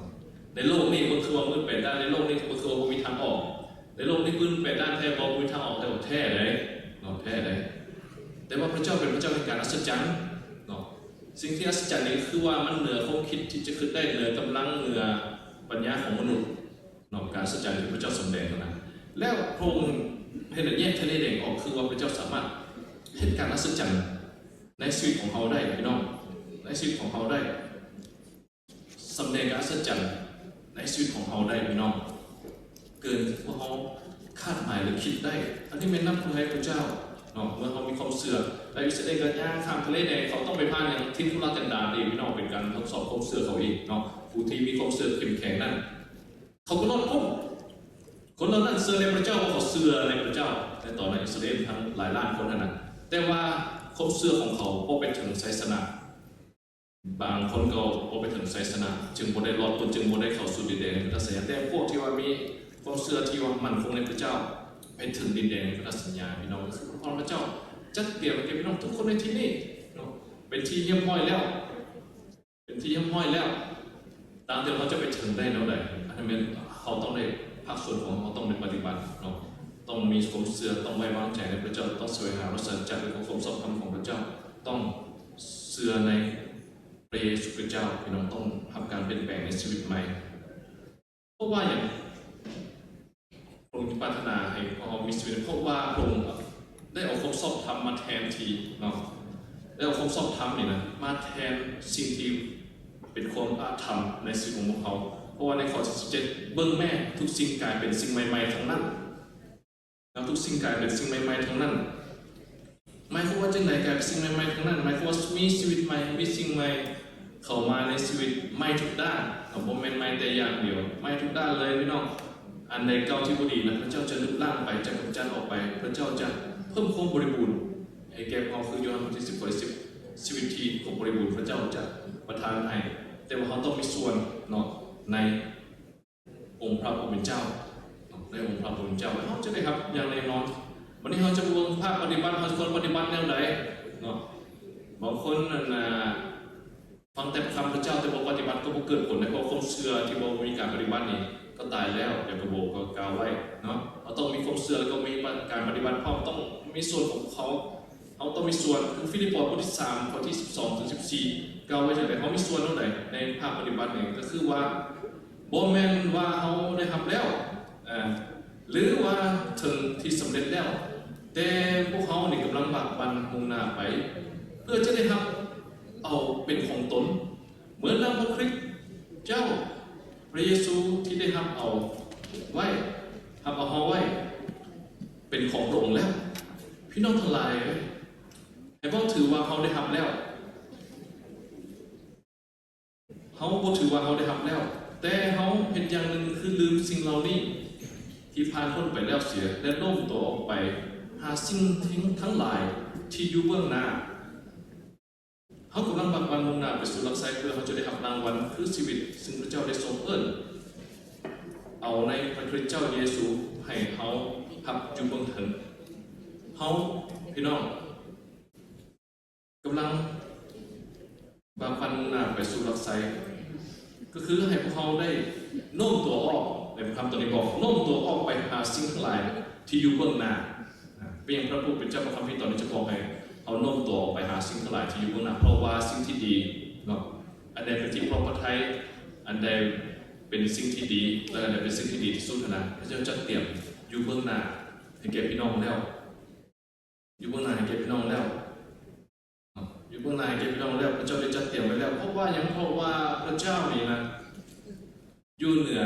ໃນໂລກນີ້ເບິ່ງຄືວ່າມືດແປດດ້ານ, ໃນໂລກນີ້ເບິ່ງຄືວ່າບໍ່ມີທາງອອກ, ໃນໂລກນີ້ມືດແປດດ້ານແທ້ບໍ່? ບໍ່ມີທາງອອກແທ້ ແທ້ໃດເນາະ, ແທ້ໃດ. ແຕ່ວ່າພະເຈົ້າເປັນພະເຈົ້າແຫ່ງການອັດສະຈັນເນາະ. ສິ່ງທີ່ອັດສະຈັນນີ້ຄືວ່າມັນເໜືອຄວາມຄິດທີ່ຈະຄິດໄດ້, ເໜືອກຳລັງ, ເໜືອປັນຍາຂອງມະນຸດເນາະ, ການອັດສະຈັນທີ່ພະເຈົ້າສຳແດງເທົ່ານັ້ນ. ແລ້ວພະອົງເຮັດໃຫ້ແຍກທະເລແດງອອກ, ຄືວ່າພະເຈົ້າສາມາດເຮັດການອັດສະຈັນໃນຊີວິດຂອງເຮົາໄດ້ ພີ່ນ້ອງ, ໃນຊີວິດຂອງເຮົາໄດ້. ສຳແດງການອັດສະຈັນໃນຊີວິດຂອງເຮົາໄດ້ ພີ່ນ້ອງ, ເກີນກວ່າເຮົາຄາດໝາຍ ຫຼື ຄິດໄດ້. ອັນນີ້ແມ່ນນັບເພື່ອໃຫ້ພະເຈົ້າເນາະ, ເມື່ອເຮົາມີຄວາມເຊື່ອ. ແລະ ອິດສະຣາເອນກໍຍ່າງຂ້າມທະເລແດງ, ເຂົາຕ້ອງໄປຜ່ານຫຍັງ? ຖິ່ນທຸລະກັນດານອີກ ພີ່ນ້ອງ, ເປັນການທົດສອບຄວາມເຊື່ອເຂົາອີກເນາະ. ຜູ້ທີ່ມີຄວາມເຊື່ອເຂັ້ມແຂງນັ້ນ ເຂົາກໍລອດພົ້ນ. ຄົນເຫຼົ່ານັ້ນເຊື່ອໃນພະເຈົ້າ, ເພາະເຂົາເຊື່ອໃນພະເຈົ້າ. ໃນຕອນນັ້ນ ອິດສະຣາເອນທັງຫຼາຍລ້ານຄົນນັ້ນນະ, ແຕ່ວ່າຄວາມເຊື່ອຂອງເຂົາບໍ່ໄປເຖິງໄຊຊະນະ. ບາງຄົນກໍບໍ່ໄປເຖິງໄຊຊະນະ, ຈຶ່ງບໍ່ໄດ້ລອດພົ້ນ, ຈຶ່ງບໍ່ໄດ້ເຂົ້າສູ່ດິນແດນແຫ່ງພັນທະສັນຍາ. ແຕ່ພວກທີ່ວ່າມີຄວາມເຊື່ອທີ່ວ່າໝັ້ນຄົງໃນພະເຈົ້າ ໄປເຖິງດິນແດນແຫ່ງພັນທະສັນຍາ ພີ່ນ້ອງ, ກໍຄືພະພອນພະເຈົ້າຈັດຕຽມໃຫ້ແກ່ພີ່ນ້ອງທຸກຄົນໃນທີ່ນີ້ເນາະ, ເປັນທີ່ຮຽບຮ້ອຍແລ້ວ, ເປັນທີ່ຮຽບຮ້ອຍແລ້ວ. ຕ່າງແຕ່ວ່າເຮົາຈະໄປເຖິງໄດ້ແນວໃດ, ອັນນັ້ນແມ່ນເຮົາຕ້ອງໄດ້, ພາກສ່ວນຂອງເຮົາຕ້ອງໄດ້ປະຕິບັດເນາະ, ຕ້ອງມີຄວາມເຊື່ອ, ຕ້ອງໄວ້ວາງໃຈໃນພະເຈົ້າ, ຕ້ອງສະແຫວງຫາພະສັນຈະ ແລະ ຄວາມຊອບທຳຂອງພະເຈົ້າ, ຕ້ອງ ເຊື່ອໃນພະເຢຊູຄຣິສຕເຈົ້າ, ພີ່ນ້ອງຕ້ອງຮັບການປ່ຽນແປງໃນຊີວິດໃໝ່. ເພາະວ່າຫຍັງ? ພະອົງປາດຖະໜາໃຫ້ພວກເຮົາມີຊີວິດ, ເພາະວ່າພະອົງ ໄດ້ເອົາຄວາມຊອບທຳມາແທນທີ່ເນາະ ໄດ້ເອົາຄວາມຊອບທຳນີ້ນະ ມາແທນສິ່ງທີ່ເປັນຄວາມອະທຳໃນຊີວິດຂອງພວກເຮົາ. ເພາະວ່າໃນຂໍ້ທີສິບເຈັດ ເບິ່ງແມ້ ທຸກສິ່ງກາຍເປັນສິ່ງໃໝ່ໆທັງນັ້ນ. ແລ້ວທຸກສິ່ງກາຍເປັນສິ່ງໃໝ່ໆທັງນັ້ນ. ໝາຍຄວາມວ່າຈັ່ງໃດ ກາຍເປັນສິ່ງໃໝ່ໆທັງນັ້ນ? ໝາຍຄວາມວ່າມີຊີວິດໃໝ່, ມີສິ່ງໃໝ່ເຂົ້າມາໃນຊີວິດ ໃໝ່ທຸກດ້ານ. ກໍບໍ່ແມ່ນໃໝ່ແຕ່ຢ່າງດຽວ, ໃໝ່ທຸກດ້ານເລີຍພີ່ນ້ອງ. ອັນໃດເກົ່າທີ່ບໍ່ດີນະ ພະເຈົ້າຈະລຶບລ້າງໄປ, ຈະກຳຈັດອອກໄປ. ພະເຈົ້າຈະເພີ່ມຄວາມບໍລິບູນໃຫ້ແກ່ພວກເຮົາ ຄືໂຢຮັນບົດທີສິບ ຂໍ້ທີສິບ ຊີວິດທີ່ຄົບບໍລິບູນ ພະເຈົ້າຈະປະທານໃຫ້. ແຕ່ວ່າເຮົາຕ້ອງມີສ່ວນເນາະ ໃນ ອົງພະຜູ້ເປັນເຈົ້າເນາະ ໃນອົງພະຜູ້ເປັນເຈົ້າ ແລ້ວເຮົາຈະໄດ້ຮັບຢ່າງແນ່ນອນ. ບັດນີ້ເຮົາຈະເບິ່ງພາກປະຕິບັດ ເຮົາຄວນປະຕິບັດແນວໃດເນາະ. ບາງຄົນນັ້ນນະ ຟັງແຕ່ຄຳພະເຈົ້າ ແຕ່ບໍ່ປະຕິບັດ ກໍບໍ່ເກີດຜົນໃດ, ເພາະຄວາມເຊື່ອທີ່ບໍ່ມີການປະຕິບັດນີ້ ກໍຕາຍແລ້ວ. ຢາໂກໂບກໍກ່າວໄວ້ເນາະ ເຮົາຕ້ອງມີຄວາມເຊື່ອ ແລ້ວກໍມີການປະຕິບັດພ້ອມ, ຕ້ອງມີສ່ວນຂອງເຂົາ. ເຮົາຕ້ອງມີສ່ວນ. ຄືຟີລິບປອຍ ບົດທີສາມ ຂໍ້ທີສິບສອງເຖິງສິບສີ່ ກ່າວໄວ້ຈັ່ງໃດ? ເຮົາມີສ່ວນເທົ່າໃດໃນພາກປະຕິບັດນີ້? ກໍຄືວ່າ ບໍ່ແມ່ນວ່າເຮົາໄດ້ຮັບແລ້ວ ເອີ ຫຼືວ່າເຖິງທີ່ສຳເລັດແລ້ວ, ແຕ່ພວກເຮົານີ້ກຳລັງບາກບັ່ນມຸ່ງໜ້າໄປ ເພື່ອຈະໄດ້ຮັບເອົາເປັນຂອງຕົນ ເໝືອນດັ່ງພະຄຣິດເຈົ້າ ພະເຢຊູທີ່ໄດ້ຮັບເອົາໄວ້ ຮັບເອົາເຮົາໄວ້ເປັນຂອງພະອົງແລ້ວ. ພີ່ນ້ອງທັງຫຼາຍເອີຍ, ໃຫ້ເວົ້າຖືວ່າເຮົາໄດ້ຮັບແລ້ວ. ເຮົາບໍ່ຖືວ່າເຮົາໄດ້ຮັບແລ້ວ, ແຕ່ເຮົາເຮັດຢ່າງໜຶ່ງ ຄືລືມສິ່ງເຫຼົ່ານີ້ທີ່ຜ່ານພົ້ນໄປແລ້ວເສຍ ແລະ ໂນ້ມຕົວອອກໄປຫາສິ່ງທັງຫຼາຍທີ່ຢູ່ເບື້ອງໜ້າ. ເຮົາກຳລັງບາກບັ່ນມຸ່ງໜ້າໄປສູ່ຫຼັກໄຊ ເພື່ອເຮົາຈະໄດ້ຮັບລາງວັນຄືຊີວິດ ຊຶ່ງພະເຈົ້າໄດ້ຊົງເອີ້ນເອົາໃນພະຄຣິດເຈົ້າເຢຊູໃຫ້ເຮົາຮັບຢູ່ເບື້ອງເທິງ. ເຮົາ ພີ່ນ້ອງ ກຳລັງບາກບັ່ນມຸ່ງໜ້າໄປສູ່ຫຼັກໄຊ ກໍຄືໃຫ້ພວກເຮົາໄດ້ໂນ້ມຕົວອອກ, ໃນພະຄຳຕອນນີ້ບອກ ໂນ້ມຕົວອອກໄປຫາສິ່ງທັງຫຼາຍທີ່ຢູ່ເບື້ອງໜ້າ. ເປັນຫຍັງພະຜູ້ເປັນເຈົ້າພະຄຳພີຕອນນີ້ຈະບອກໃຫ້ເຮົາໂນ້ມຕົວອອກໄປຫາສິ່ງທັງຫຼາຍທີ່ຢູ່ເບື້ອງໜ້າ? ເພາະວ່າສິ່ງທີ່ດີເນາະ ອັນໃດເປັນທີ່ພໍພະໄທ, ອັນໃດເປັນສິ່ງທີ່ດີ ແລະ ອັນໃດເປັນສິ່ງທີ່ດີທີ່ສຸດຫັ້ນນະ ພະເຈົ້າຈັດຕຽມຢູ່ເບື້ອງໜ້າໃຫ້ແກ່ພີ່ນ້ອງແລ້ວ. ຢູ່ເບື້ອງໜ້າໃຫ້ແກ່ພີ່ນ້ອງແລ້ວ ຢູ່ເບື້ອງໜ້າໃຫ້ແກ່ພີ່ນ້ອງແລ້ວ, ພະເຈົ້າໄດ້ຈັດຕຽມໄວ້ແລ້ວ. ເພາະວ່າຫຍັງ? ເພາະວ່າພະເຈົ້ານີ້ນະ ຢູ່ເໜືອ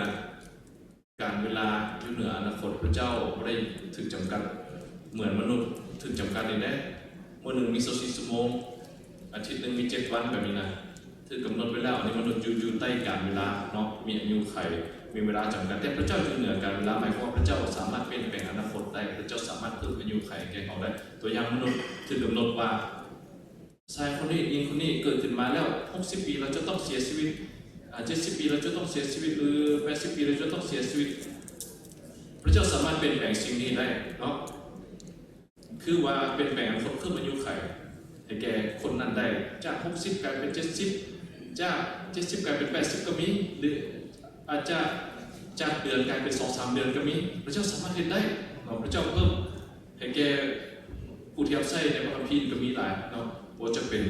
ການເວລາ, ຢູ່ເໜືອອະນາຄົດ. ພະເຈົ້າບໍ່ໄດ້ຖືກຈຳກັດເໝືອນມະນຸດຖືກຈຳກັດນີ້ເດ້. ມື້ໜຶ່ງມີຊາວສີ່ຊົ່ວໂມງ, ອາທິດໜຶ່ງມີເຈັດວັນ ແບບນີ້ນະ. ຖືກກຳນົດໄວ້ແລ້ວ. ອັນນີ້ມະນຸດຢູ່ ຢູ່ໃຕ້ການເວລາເນາະ, ມີອາຍຸໄຂ, ມີເວລາຈຳກັດ. ແຕ່ພະເຈົ້າຢູ່ເໜືອການເວລາ, ໝາຍຄວາມວ່າພະເຈົ້າສາມາດປ່ຽນແປງອະນາຄົດໄດ້, ພະເຈົ້າສາມາດເພີ່ມອາຍຸໄຂແກ່ເຮົາໄດ້. ຕົວຢ່າງມະນຸດຖືກກຳນົດວ່າ ຊາຍຄົນນີ້, ຍິງຄົນນີ້ເກີດຂຶ້ນມາແລ້ວ ຫົກສິບປີ ລາວຈະຕ້ອງເສຍຊີວິດ, ອາ ເຈັດສິບປີ ລາວຈະຕ້ອງເສຍຊີວິດ ຫຼື ແປດສິບປີ ລາວຈະຕ້ອງເສຍຊີວິດ. ພະເຈົ້າສາມາດປ່ຽນແປງສິ່ງນີ້ໄດ້ເນາະ. ຄືວ່າປ່ຽນແປງຄົນເພີ່ມອາຍຸໄຂໃຫ້ແກ່ຄົນນັ້ນໄດ້ ຈາກຫົກສິບກາຍເປັນເຈັດສິບ, ຈາກເຈັດສິບກາຍເປັນແປດສິບກໍມີ ຫຼື ອາດຈະຈາກເດືອນກາຍເປັນສອງສາມເດືອນກໍມີ. ພະເຈົ້າສາມາດເຮັດໄດ້ເນາະ. ພະເຈົ້າເພີ່ມໃຫ້ແກ່ຜູ້ທີ່ຮັບໃຊ້ໃນພະຄຳພີກໍມີຫຼາຍເນາະ. ບໍ່ຈຳເປັນ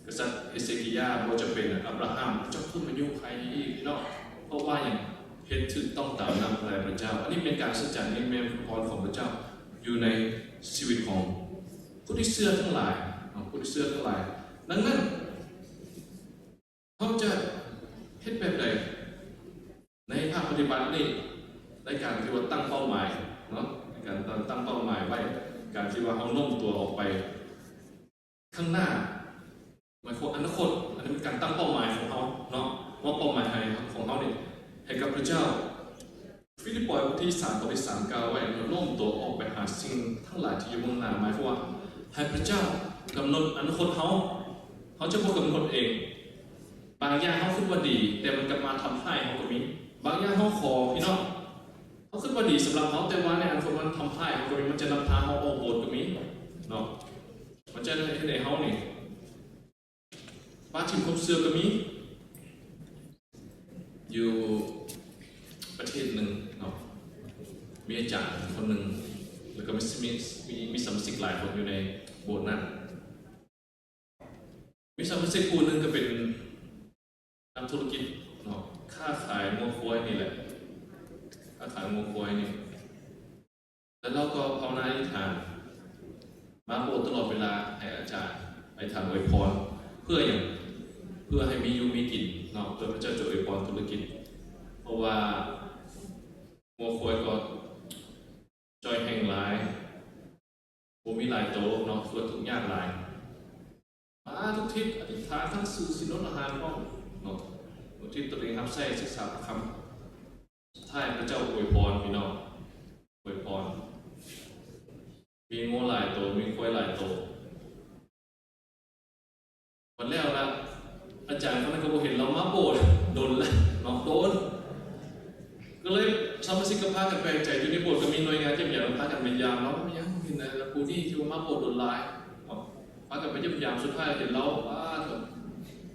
ກະສັດເຮເຊກີຢາ, ບໍ່ຈຳເປັນອາບຣາຮາມ, ພະເຈົ້າເພີ່ມອາຍຸໄຂໃຫ້ອີກເນາະ. ເພາະວ່າຫຍັງ? ເຮັດຖືກຕ້ອງຕາມນ້ຳພະທັຍພະເຈົ້າ. ອັນນີ້ເປັນການອັດສະຈັນ, ນີ້ແມ່ນພະພອນຂອງພະເຈົ້າຢູ່ໃນຊີວິດຂອງຜູ້ທີ່ເຊື່ອທັງຫຼາຍເນາະ, ຜູ້ທີ່ເຊື່ອທັງຫຼາຍ. ດັ່ງນັ້ນ ເຮົາຈະເຮັດແບບໃດໃນພາກປະຕິບັດນີ້ ໃນການທີ່ວ່າຕັ້ງເປົ້າໝາຍເນາະ, ໃນການຕັ້ງ ຕັ້ງເປົ້າໝາຍໄວ້, ການທີ່ວ່າເຮົາໂນ້ມຕົວອອກໄປ ຂ້າງໜ້າ ໝາຍຄວາມອະນາຄົດ, ອັນນີ້ເປັນການຕັ້ງເປົ້າໝາຍຂອງເຮົາເນາະ, ມອບເປົ້າໝາຍໃຫ້ ຂອງເຮົານີ້ໃຫ້ກັບພະເຈົ້າ. ຟີລິບປອຍ ບົດທີສາມ ຂໍ້ທີສາມ ກ່າວໄວ້ວ່າ ໂນ້ມຕົວອອກໄປຫາສິ່ງທັງຫຼາຍທີ່ຢູ່ເບື້ອງໜ້າ, ໝາຍຄວາມວ່າໃຫ້ພະເຈົ້າກຳນົດອະນາຄົດເຮົາ, ເຮົາຈະບໍ່ກຳນົດເອງ. ບາງຢ່າງເຮົາຄິດວ່າດີ ແຕ່ມັນກັບມາທຳຮ້າຍເຮົາກໍມີ. ບາງຢ່າງເຮົາຂໍ ພີ່ນ້ອງ, ເຮົາຄິດວ່າດີສຳລັບເຮົາ, ແຕ່ວ່າໃນອະນາຄົດມັນທຳຮ້າຍເຮົາກໍມີ, ມັນຈະນຳພາເຮົາອອກໂບດກໍມີເນາະ, ມັນຈະເຮັດໃຫ້ເຮົານີ້ປະຖິ້ມຄວາມເຊື່ອກໍມີ. ຢູ່ປະເທດໜຶ່ງເນາະ ມີອາຈານຄົນໜຶ່ງ ແລ້ວກໍມີ ມີ ມີ ມີສະມາຊິກຫຼາຍຄົນຢູ່ໃນໂບດນັ້ນ. ມີສະມາຊິກຜູ້ໜຶ່ງກໍເປັນນັກທຸລະກິດເນາະ, ຄ້າຂາຍງົວຄວາຍນີ້ແຫຼະ, ຄ້າຂາຍງົວຄວາຍນີ້. ແລ້ວລາວກໍພາວນາອະທິຖານ ມາໂບດຕະຫຼອດເວລາ ໃຫ້ອາຈານອະທິຖານອວຍພອນ. ເພື່ອຫຍັງ? ເພື່ອໃຫ້ມີຢູ່ມີກິນເນາະ, ເພື່ອພະເຈົ້າຈະອວຍພອນທຸລະກິດ. ເພາະວ່າງົວຄວາຍກໍຈ່ອຍແຫ້ງຫຼາຍ, ບໍ່ມີຫຼາຍໂຕເນາະ, ຄືວ່າທຸກຍາກຫຼາຍ. ມາທຸກທິດ, ອະທິຖານທັງຊື່ສິນອົດອາຫານພ້ອມເນາະ, ອຸທິດຕົນເອງຮັບໃຊ້, ສຶກສາພະຄຳ. ສຸດທ້າຍພະເຈົ້າອວຍພອນ, ພີ່ນ້ອງ, ອວຍພອນ. ມີງົວຫຼາຍໂຕ, ມີຄວາຍຫຼາຍໂຕ. ບັດແລ້ວລະ ອາຈານຄົນນັ້ນກໍບໍ່ເຫັນລາວມາໂບດດົນລະເນາະ, ໂດນ. ກໍເລີຍສະມາຊິກກໍພາກັນແປກໃຈ, ຢູ່ໃນໂບດກໍມີໜ່ວຍງານຢ້ຽມຢາມ, ພາກັນໄປຢາມລາວ, ຍັງເຫັນແຕ່ຜູ້ນີ້ທີ່ວ່າມາໂບດດົນຫຼາຍເນາະ. ພາກັນໄປຢ້ຽມຢາມ, ສຸດທ້າຍເຫັນລາວ, ປາດໂທ້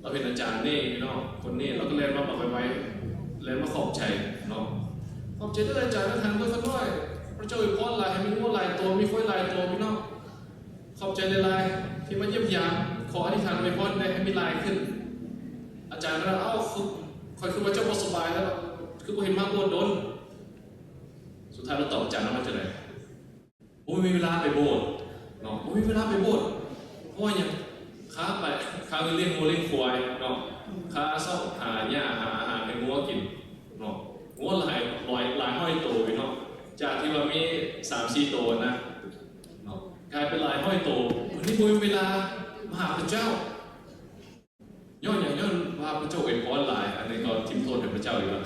ລາວເຫັນອາຈານນີ້ພີ່ນ້ອງ, ຄົນນີ້ລາວກໍແລ່ນມາບອກໄວໆ, ແລ່ນມາຂອບໃຈເນາະ. ຂອບໃຈເດີອາຈານ, ທ່ານເບິ່ງຂ້ານ້ອຍ, ພະເຈົ້າອວຍພອນຫຼາຍ, ໃຫ້ມີງົວຫຼາຍໂຕ, ມີຄວາຍຫຼາຍໂຕ, ພີ່ນ້ອງ. ຂອບໃຈຫຼາຍໆ ທີ່ມາຢ້ຽມຢາມ, ຂໍອະທິຖານອວຍພອນແດ່ ໃຫ້ມີຫຼາຍຂຶ້ນ. ອາຈານກໍເວົ້າ, ເອົ້າ, ຂ້ອຍຄືວ່າເຈົ້າບໍ່ສະບາຍແລ້ວ, ຄືບໍ່ເຫັນມາໂບດດົນ. ສຸດທ້າຍລາວຕອບອາຈານວ່າຈັ່ງໃດ? ບໍ່ມີເວລາໄປໂບດເນາະ, ບໍ່ມີເວລາໄປໂບດ. ເພາະວ່າຫຍັງ? ຄາໄປ, ຄາໄປລ້ຽງງົວລ້ຽງຄວາຍເນາະ, ຄາຊອກຫາຫຍ້າ ຫາອາຫານໃຫ້ງົວກິນເນາະ. ງົວຫຼາຍຮ້ອຍ, ຫຼາຍຮ້ອຍໂຕພີ່ນ້ອງ, ຈາກທີ່ວ່າມີສາມສີ່ໂຕນະເນາະ, ກາຍເປັນຫຼາຍຮ້ອຍໂຕ. ອັນນີ້ບໍ່ມີເວລາມາຫາພະເຈົ້າ. ຍ້ອນຫຍັງ? ຍ້ອນວ່າພະເຈົ້າອວຍພອນຫຼາຍ. ອັນນີ້ກໍຖິ້ມໂທດໃຫ້ພະເຈົ້າອີກລະ.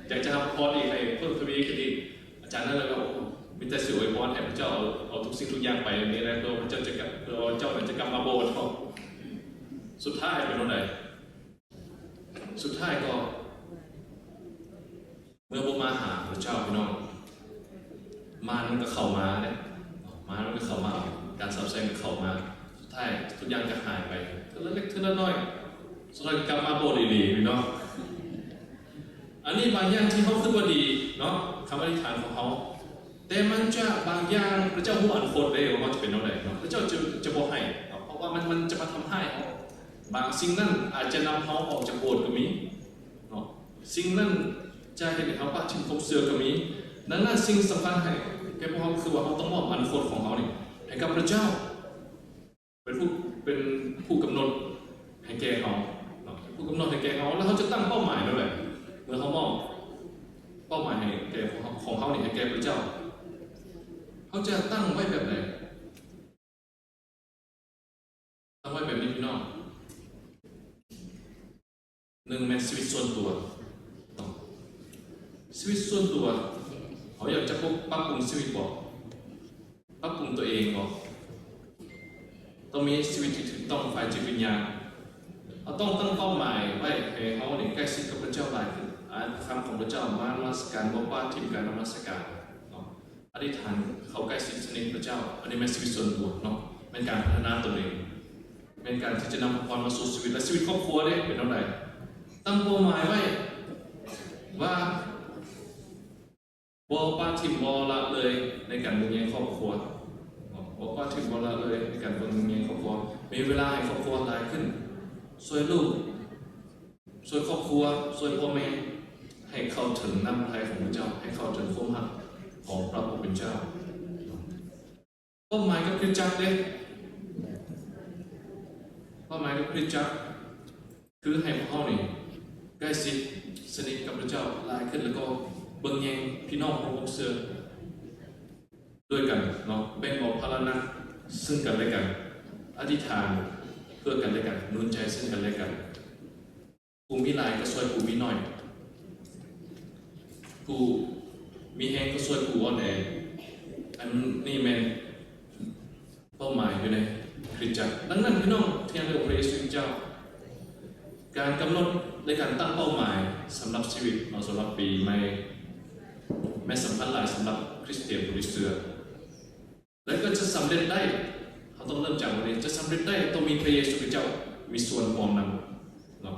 ຢາກຈະຮັບພອນອີກ ໃຫ້ເພີ່ມທະວີຂຶ້ນອີກ. ອາຈານນັ້ນລະກໍ ໂອ້ ມີແຕ່ຊິອວຍພອນໃຫ້ພະເຈົ້າເອົາ, ເອົາທຸກສິ່ງທຸກຢ່າງໄປນີ້ແຫຼະ, ເພື່ອວ່າພະເຈົ້າຈະກັບ, ເພື່ອວ່າເຈົ້ານັ້ນຈະກັບມາໂບດເນາະ. ສຸດທ້າຍເປັນແນວໃດ? ສຸດທ້າຍກໍ ເມື່ອບໍ່ມາຫາພະເຈົ້າ, ພີ່ນ້ອງ, ມານມັນກໍເຂົ້າມາເດ້, ມານມັນກໍເຂົ້າມາ, ການສາບແຊ່ງກໍເຂົ້າມາ. ສຸດທ້າຍທຸກຢ່າງກໍຫາຍໄປ ເທື່ອລະເລັກເທື່ອລະນ້ອຍ, ສຸດທ້າຍກໍກັບມາໂບດອີກເດ້, ພີ່ນ້ອງ. ອັນນີ້ບາງຢ່າງທີ່ເຮົາຄິດວ່າດີເນາະ, ຄຳອະທິຖານຂອງເຮົາ, ແຕ່ມັນຈະບາງຢ່າງ ພະເຈົ້າຮູ້ອະນາຄົດເດ້ ວ່າເຮົາຈະເປັນແນວໃດເນາະ, ພະເຈົ້າຈະ, ຈະບໍ່ໃຫ້ເນາະ, ເພາະວ່າມັນ, ມັນຈະມາທຳຮ້າຍເຮົາ. ບາງສິ່ງນັ້ນອາດຈະນຳເຮົາອອກຈາກໂບດກໍມີເນາະ, ສິ່ງນັ້ນຈະເຮັດໃຫ້ເຮົາປະຖິ້ມຄວາມເຊື່ອກໍມີ. ດັ່ງນັ້ນ ສິ່ງສຳຄັນໃຫ້ແກ່ພວກເຮົາ ຄືວ່າເຮົາຕ້ອງມອບອະນາຄົດຂອງເຮົານີ້ໃຫ້ກັບພະເຈົ້າ ເປັນຜູ້, ເປັນຜູ້ກຳນົດໃຫ້ແກ່ເຮົາເນາະ, ເປັນຜູ້ກຳນົດໃຫ້ແກ່ເຮົາ. ແລ້ວເຮົາຈະຕັ້ງເປົ້າໝາຍແນວໃດ? ເມື່ອເຮົາມອບເປົ້າໝາຍໃຫ້ແກ່ຂອງເຮົານີ້ໃຫ້ແກ່ພະເຈົ້າ, ເຮົາຈະຕັ້ງໄວ້ແບບໃດ? ຕັ້ງໄວ້ແບບນີ້ພີ່ນ້ອງ, ໜຶ່ງແມ່ນຊີວິດສ່ວນຕົວເນາະ, ຊີວິດສ່ວນຕົວ. ເຮົາຢາກຈະປົບ, ປັບປຸງຊີວິດບໍ? ປັບປຸງຕົວເອງບໍ? ຕ້ອງມີຊີວິດທີ່ຖືກຕ້ອງຝ່າຍຈິດວິນຍານ. ເຮົາຕ້ອງຕັ້ງເປົ້າໝາຍໄວ້ໃຫ້ເຮົານີ້ໃກ້ຊິດກັບພະເຈົ້າຫຼາຍຂຶ້ນ, ອ່ານຄຳຂອງພະເຈົ້າ, ມານະມັດສະການ, ບໍ່ປະຖິ້ມການນະມັດສະການເນາະ. ອະທິຖານເຂົ້າໃກ້ຊິດສະໜິດພະເຈົ້າ. ອັນນີ້ແມ່ນຊີວິດສ່ວນຕົວເນາະ, ແມ່ນການພັດທະນາຕົນເອງ, ແມ່ນການທີ່ຈະນຳພະພອນມາສູ່ຊີວິດ ແລະ ຊີວິດຄອບຄົວເດ້ ເປັນແນວໃດ? ຕັ້ງເປົ້າໝາຍໄວ້ວ່າ ບໍ່ປະຖິ້ມ ບໍ່ລະເລີຍໃນການເບິ່ງແຍງຄອບຄົວເນາະ, ບໍ່ປະຖິ້ມ ບໍ່ລະເລີຍໃນການເບິ່ງແຍງຄອບຄົວ, ມີເວລາໃຫ້ຄອບຄົວຫຼາຍຂຶ້ນ, ຊ່ວຍລູກ, ຊ່ວຍຄອບຄົວ, ຊ່ວຍພໍ່ແມ່ ໃຫ້ເຂົ້າເຖິງນ້ຳພະໄທຂອງພະເຈົ້າ, ໃຫ້ເຂົ້າເຖິງຄວາມຮັກຂອງພະຜູ້ເປັນເຈົ້າ. ເປົ້າໝາຍກັບຄຣິສຕະຈັກເດ້, ເປົ້າໝາຍກັບຄຣິສຕະຈັກຄືໃຫ້ພວກເຮົານີ້ໃກ້ຊິດສະໜິດກັບພະເຈົ້າຫຼາຍຂຶ້ນ, ແລ້ວກໍເບິ່ງແຍງພີ່ນ້ອງຮ່ວມຄວາມເຊື່ອ ດ້ວຍກັນເນາະ, ແບ່ງເບົາພາລະໜັກເຊິ່ງກັນແລະກັນ, ອະທິຖານເພື່ອກັນແລະກັນ, ໜູນໃຈເຊິ່ງກັນແລະກັນ, ຜູ້ມີຫຼາຍກໍຊ່ວຍຜູ້ມີໜ້ອຍ, ຜູ້ມີແຮງກໍຊ່ວຍຜູ້ອ່ອນແອ. ອັນນີ້ແມ່ນເປົ້າໝາຍຢູ່ໃນຄຣິສຕະຈັກ. ດັ່ງນັ້ນ ພີ່ນ້ອງທີ່ຮັກໃນອົງພະເຢຊູເຈົ້າ, ການກຳນົດ ແລະ ການຕັ້ງເປົ້າໝາຍສຳລັບຊີວິດເນາະ, ສຳລັບປີໃໝ່ ແມ່ນສຳຄັນຫຼາຍສຳລັບຄຣິສຕຽນຜູ້ທີ່ເຊື່ອ. ແລະ ກໍຈະສຳເລັດໄດ້, ເຮົາຕ້ອງເລີ່ມຈາກວັນນີ້, ຈະສຳເລັດໄດ້ຕ້ອງມີພະເຢຊູຄຣິສຕະເຈົ້າມີສ່ວນຮ່ວມນຳເນາະ.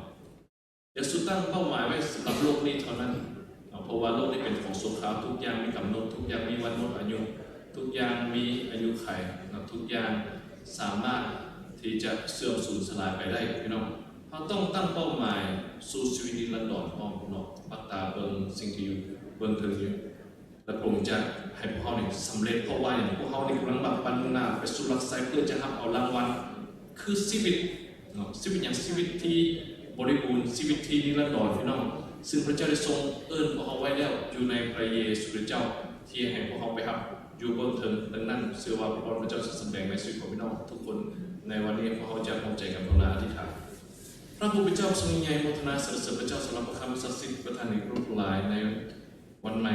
ຢ່າສູ່ຕັ້ງເປົ້າໝາຍໄວ້ສຳລັບໂລກນີ້ເທົ່ານັ້ນເນາະ, ເພາະວ່າໂລກນີ້ເປັນຂອງຊົ່ວຄາວ, ທຸກຢ່າງມີກຳນົດ, ທຸກຢ່າງມີວັນໝົດອາຍຸ, ທຸກຢ່າງມີອາຍຸໄຂເນາະ, ທຸກຢ່າງສາມາດທີ່ຈະເສື່ອມສູນສະຫຼາຍໄປໄດ້. ພີ່ນ້ອງ, ເຮົາຕ້ອງຕັ້ງເປົ້າໝາຍສູ່ຊີວິດນິລັນດອນພ້ອມເນາະ, ປັກຕາເບິ່ງສິ່ງທີ່ຢູ່ເບື້ອງເທິງຢູ່. ແລະ ພະອົງຈະໃຫ້ພວກເຮົານີ້ສຳເລັດ ເພາະວ່າຫຍັງ? ພວກເຮົານີ້ກຳລັງບັກປັນໜ້າໄປສູ່ຫຼັກໄຊ ເພື່ອຈະຮັບເອົາລາງວັນ ຄືຊີວິດເນາະ, ຊີວິດຫຍັງ? ຊີວິດທີ່ບໍລິບູນ, ຊີວິດທີ່ນິລັນດອນ, ພີ່ນ້ອງ, ຊຶ່ງພະເຈົ້າໄດ້ຊົງເອີ້ນພວກເຮົາໄວ້ແລ້ວ ຢູ່ໃນພະເຢຊູຄຣິດເຈົ້າ ທີ່ໃຫ້ພວກເຮົາໄປຮັບຢູ່ເບື້ອງເທິງ. ດັ່ງນັ້ນ ເຊື່ອວ່າພະພອນພະເຈົ້າຈະສຳແດງໃນຊີວິດຂອງພີ່ນ້ອງທຸກຄົນ. ໃນວັນນີ້ ພວກເຮົາຈະຮ່ວມໃຈກັນພາວນາອະທິຖານ. ພະຜູ້ເປັນເຈົ້າຊົງຍິ່ງໃຫຍ່, ໂມທະນາສັນລະເສີນພະເຈົ້າ ສຳລັບພະຄຳສັກສິດທີ່ປະທານໃຫ້ລູກຫຼາຍໃນວັນໃໝ່,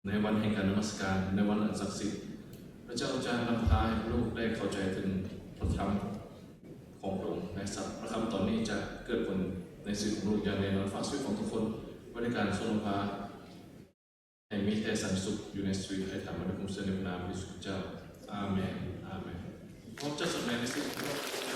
ໃນວັນແຫ່ງການນະມັດສະການ, ໃນວັນອັນສັກສິດ. ພະເຈົ້າຈະນຳພາໃຫ້ລູກໄດ້ເຂົ້າໃຈເຖິງພະທຳຂອງພະອົງ ແລະ ພະຄຳຕອນນີ້ຈະເກີດຜົນໃນຊີວິດຂອງລູກຢ່າງແນ່ນອນ. ຝາກຊີວິດຂອງທຸກຄົນໄວ້ໃນການຊົງນຳພາ ໃຫ້ມີແຕ່ສັນຕິສຸກຢູ່ໃນຊີວິດ. ໄຖ່ຖາມມາດ້ວຍຄວາມເຊື່ອໃນພະນາມພະເຢຊູຄຣິດເຈົ້າ. ອາເມນ. ອາເມນ. ຂໍພະເຈົ້າຊົງໃນໃນຊີວິດຂອງເຮົາ.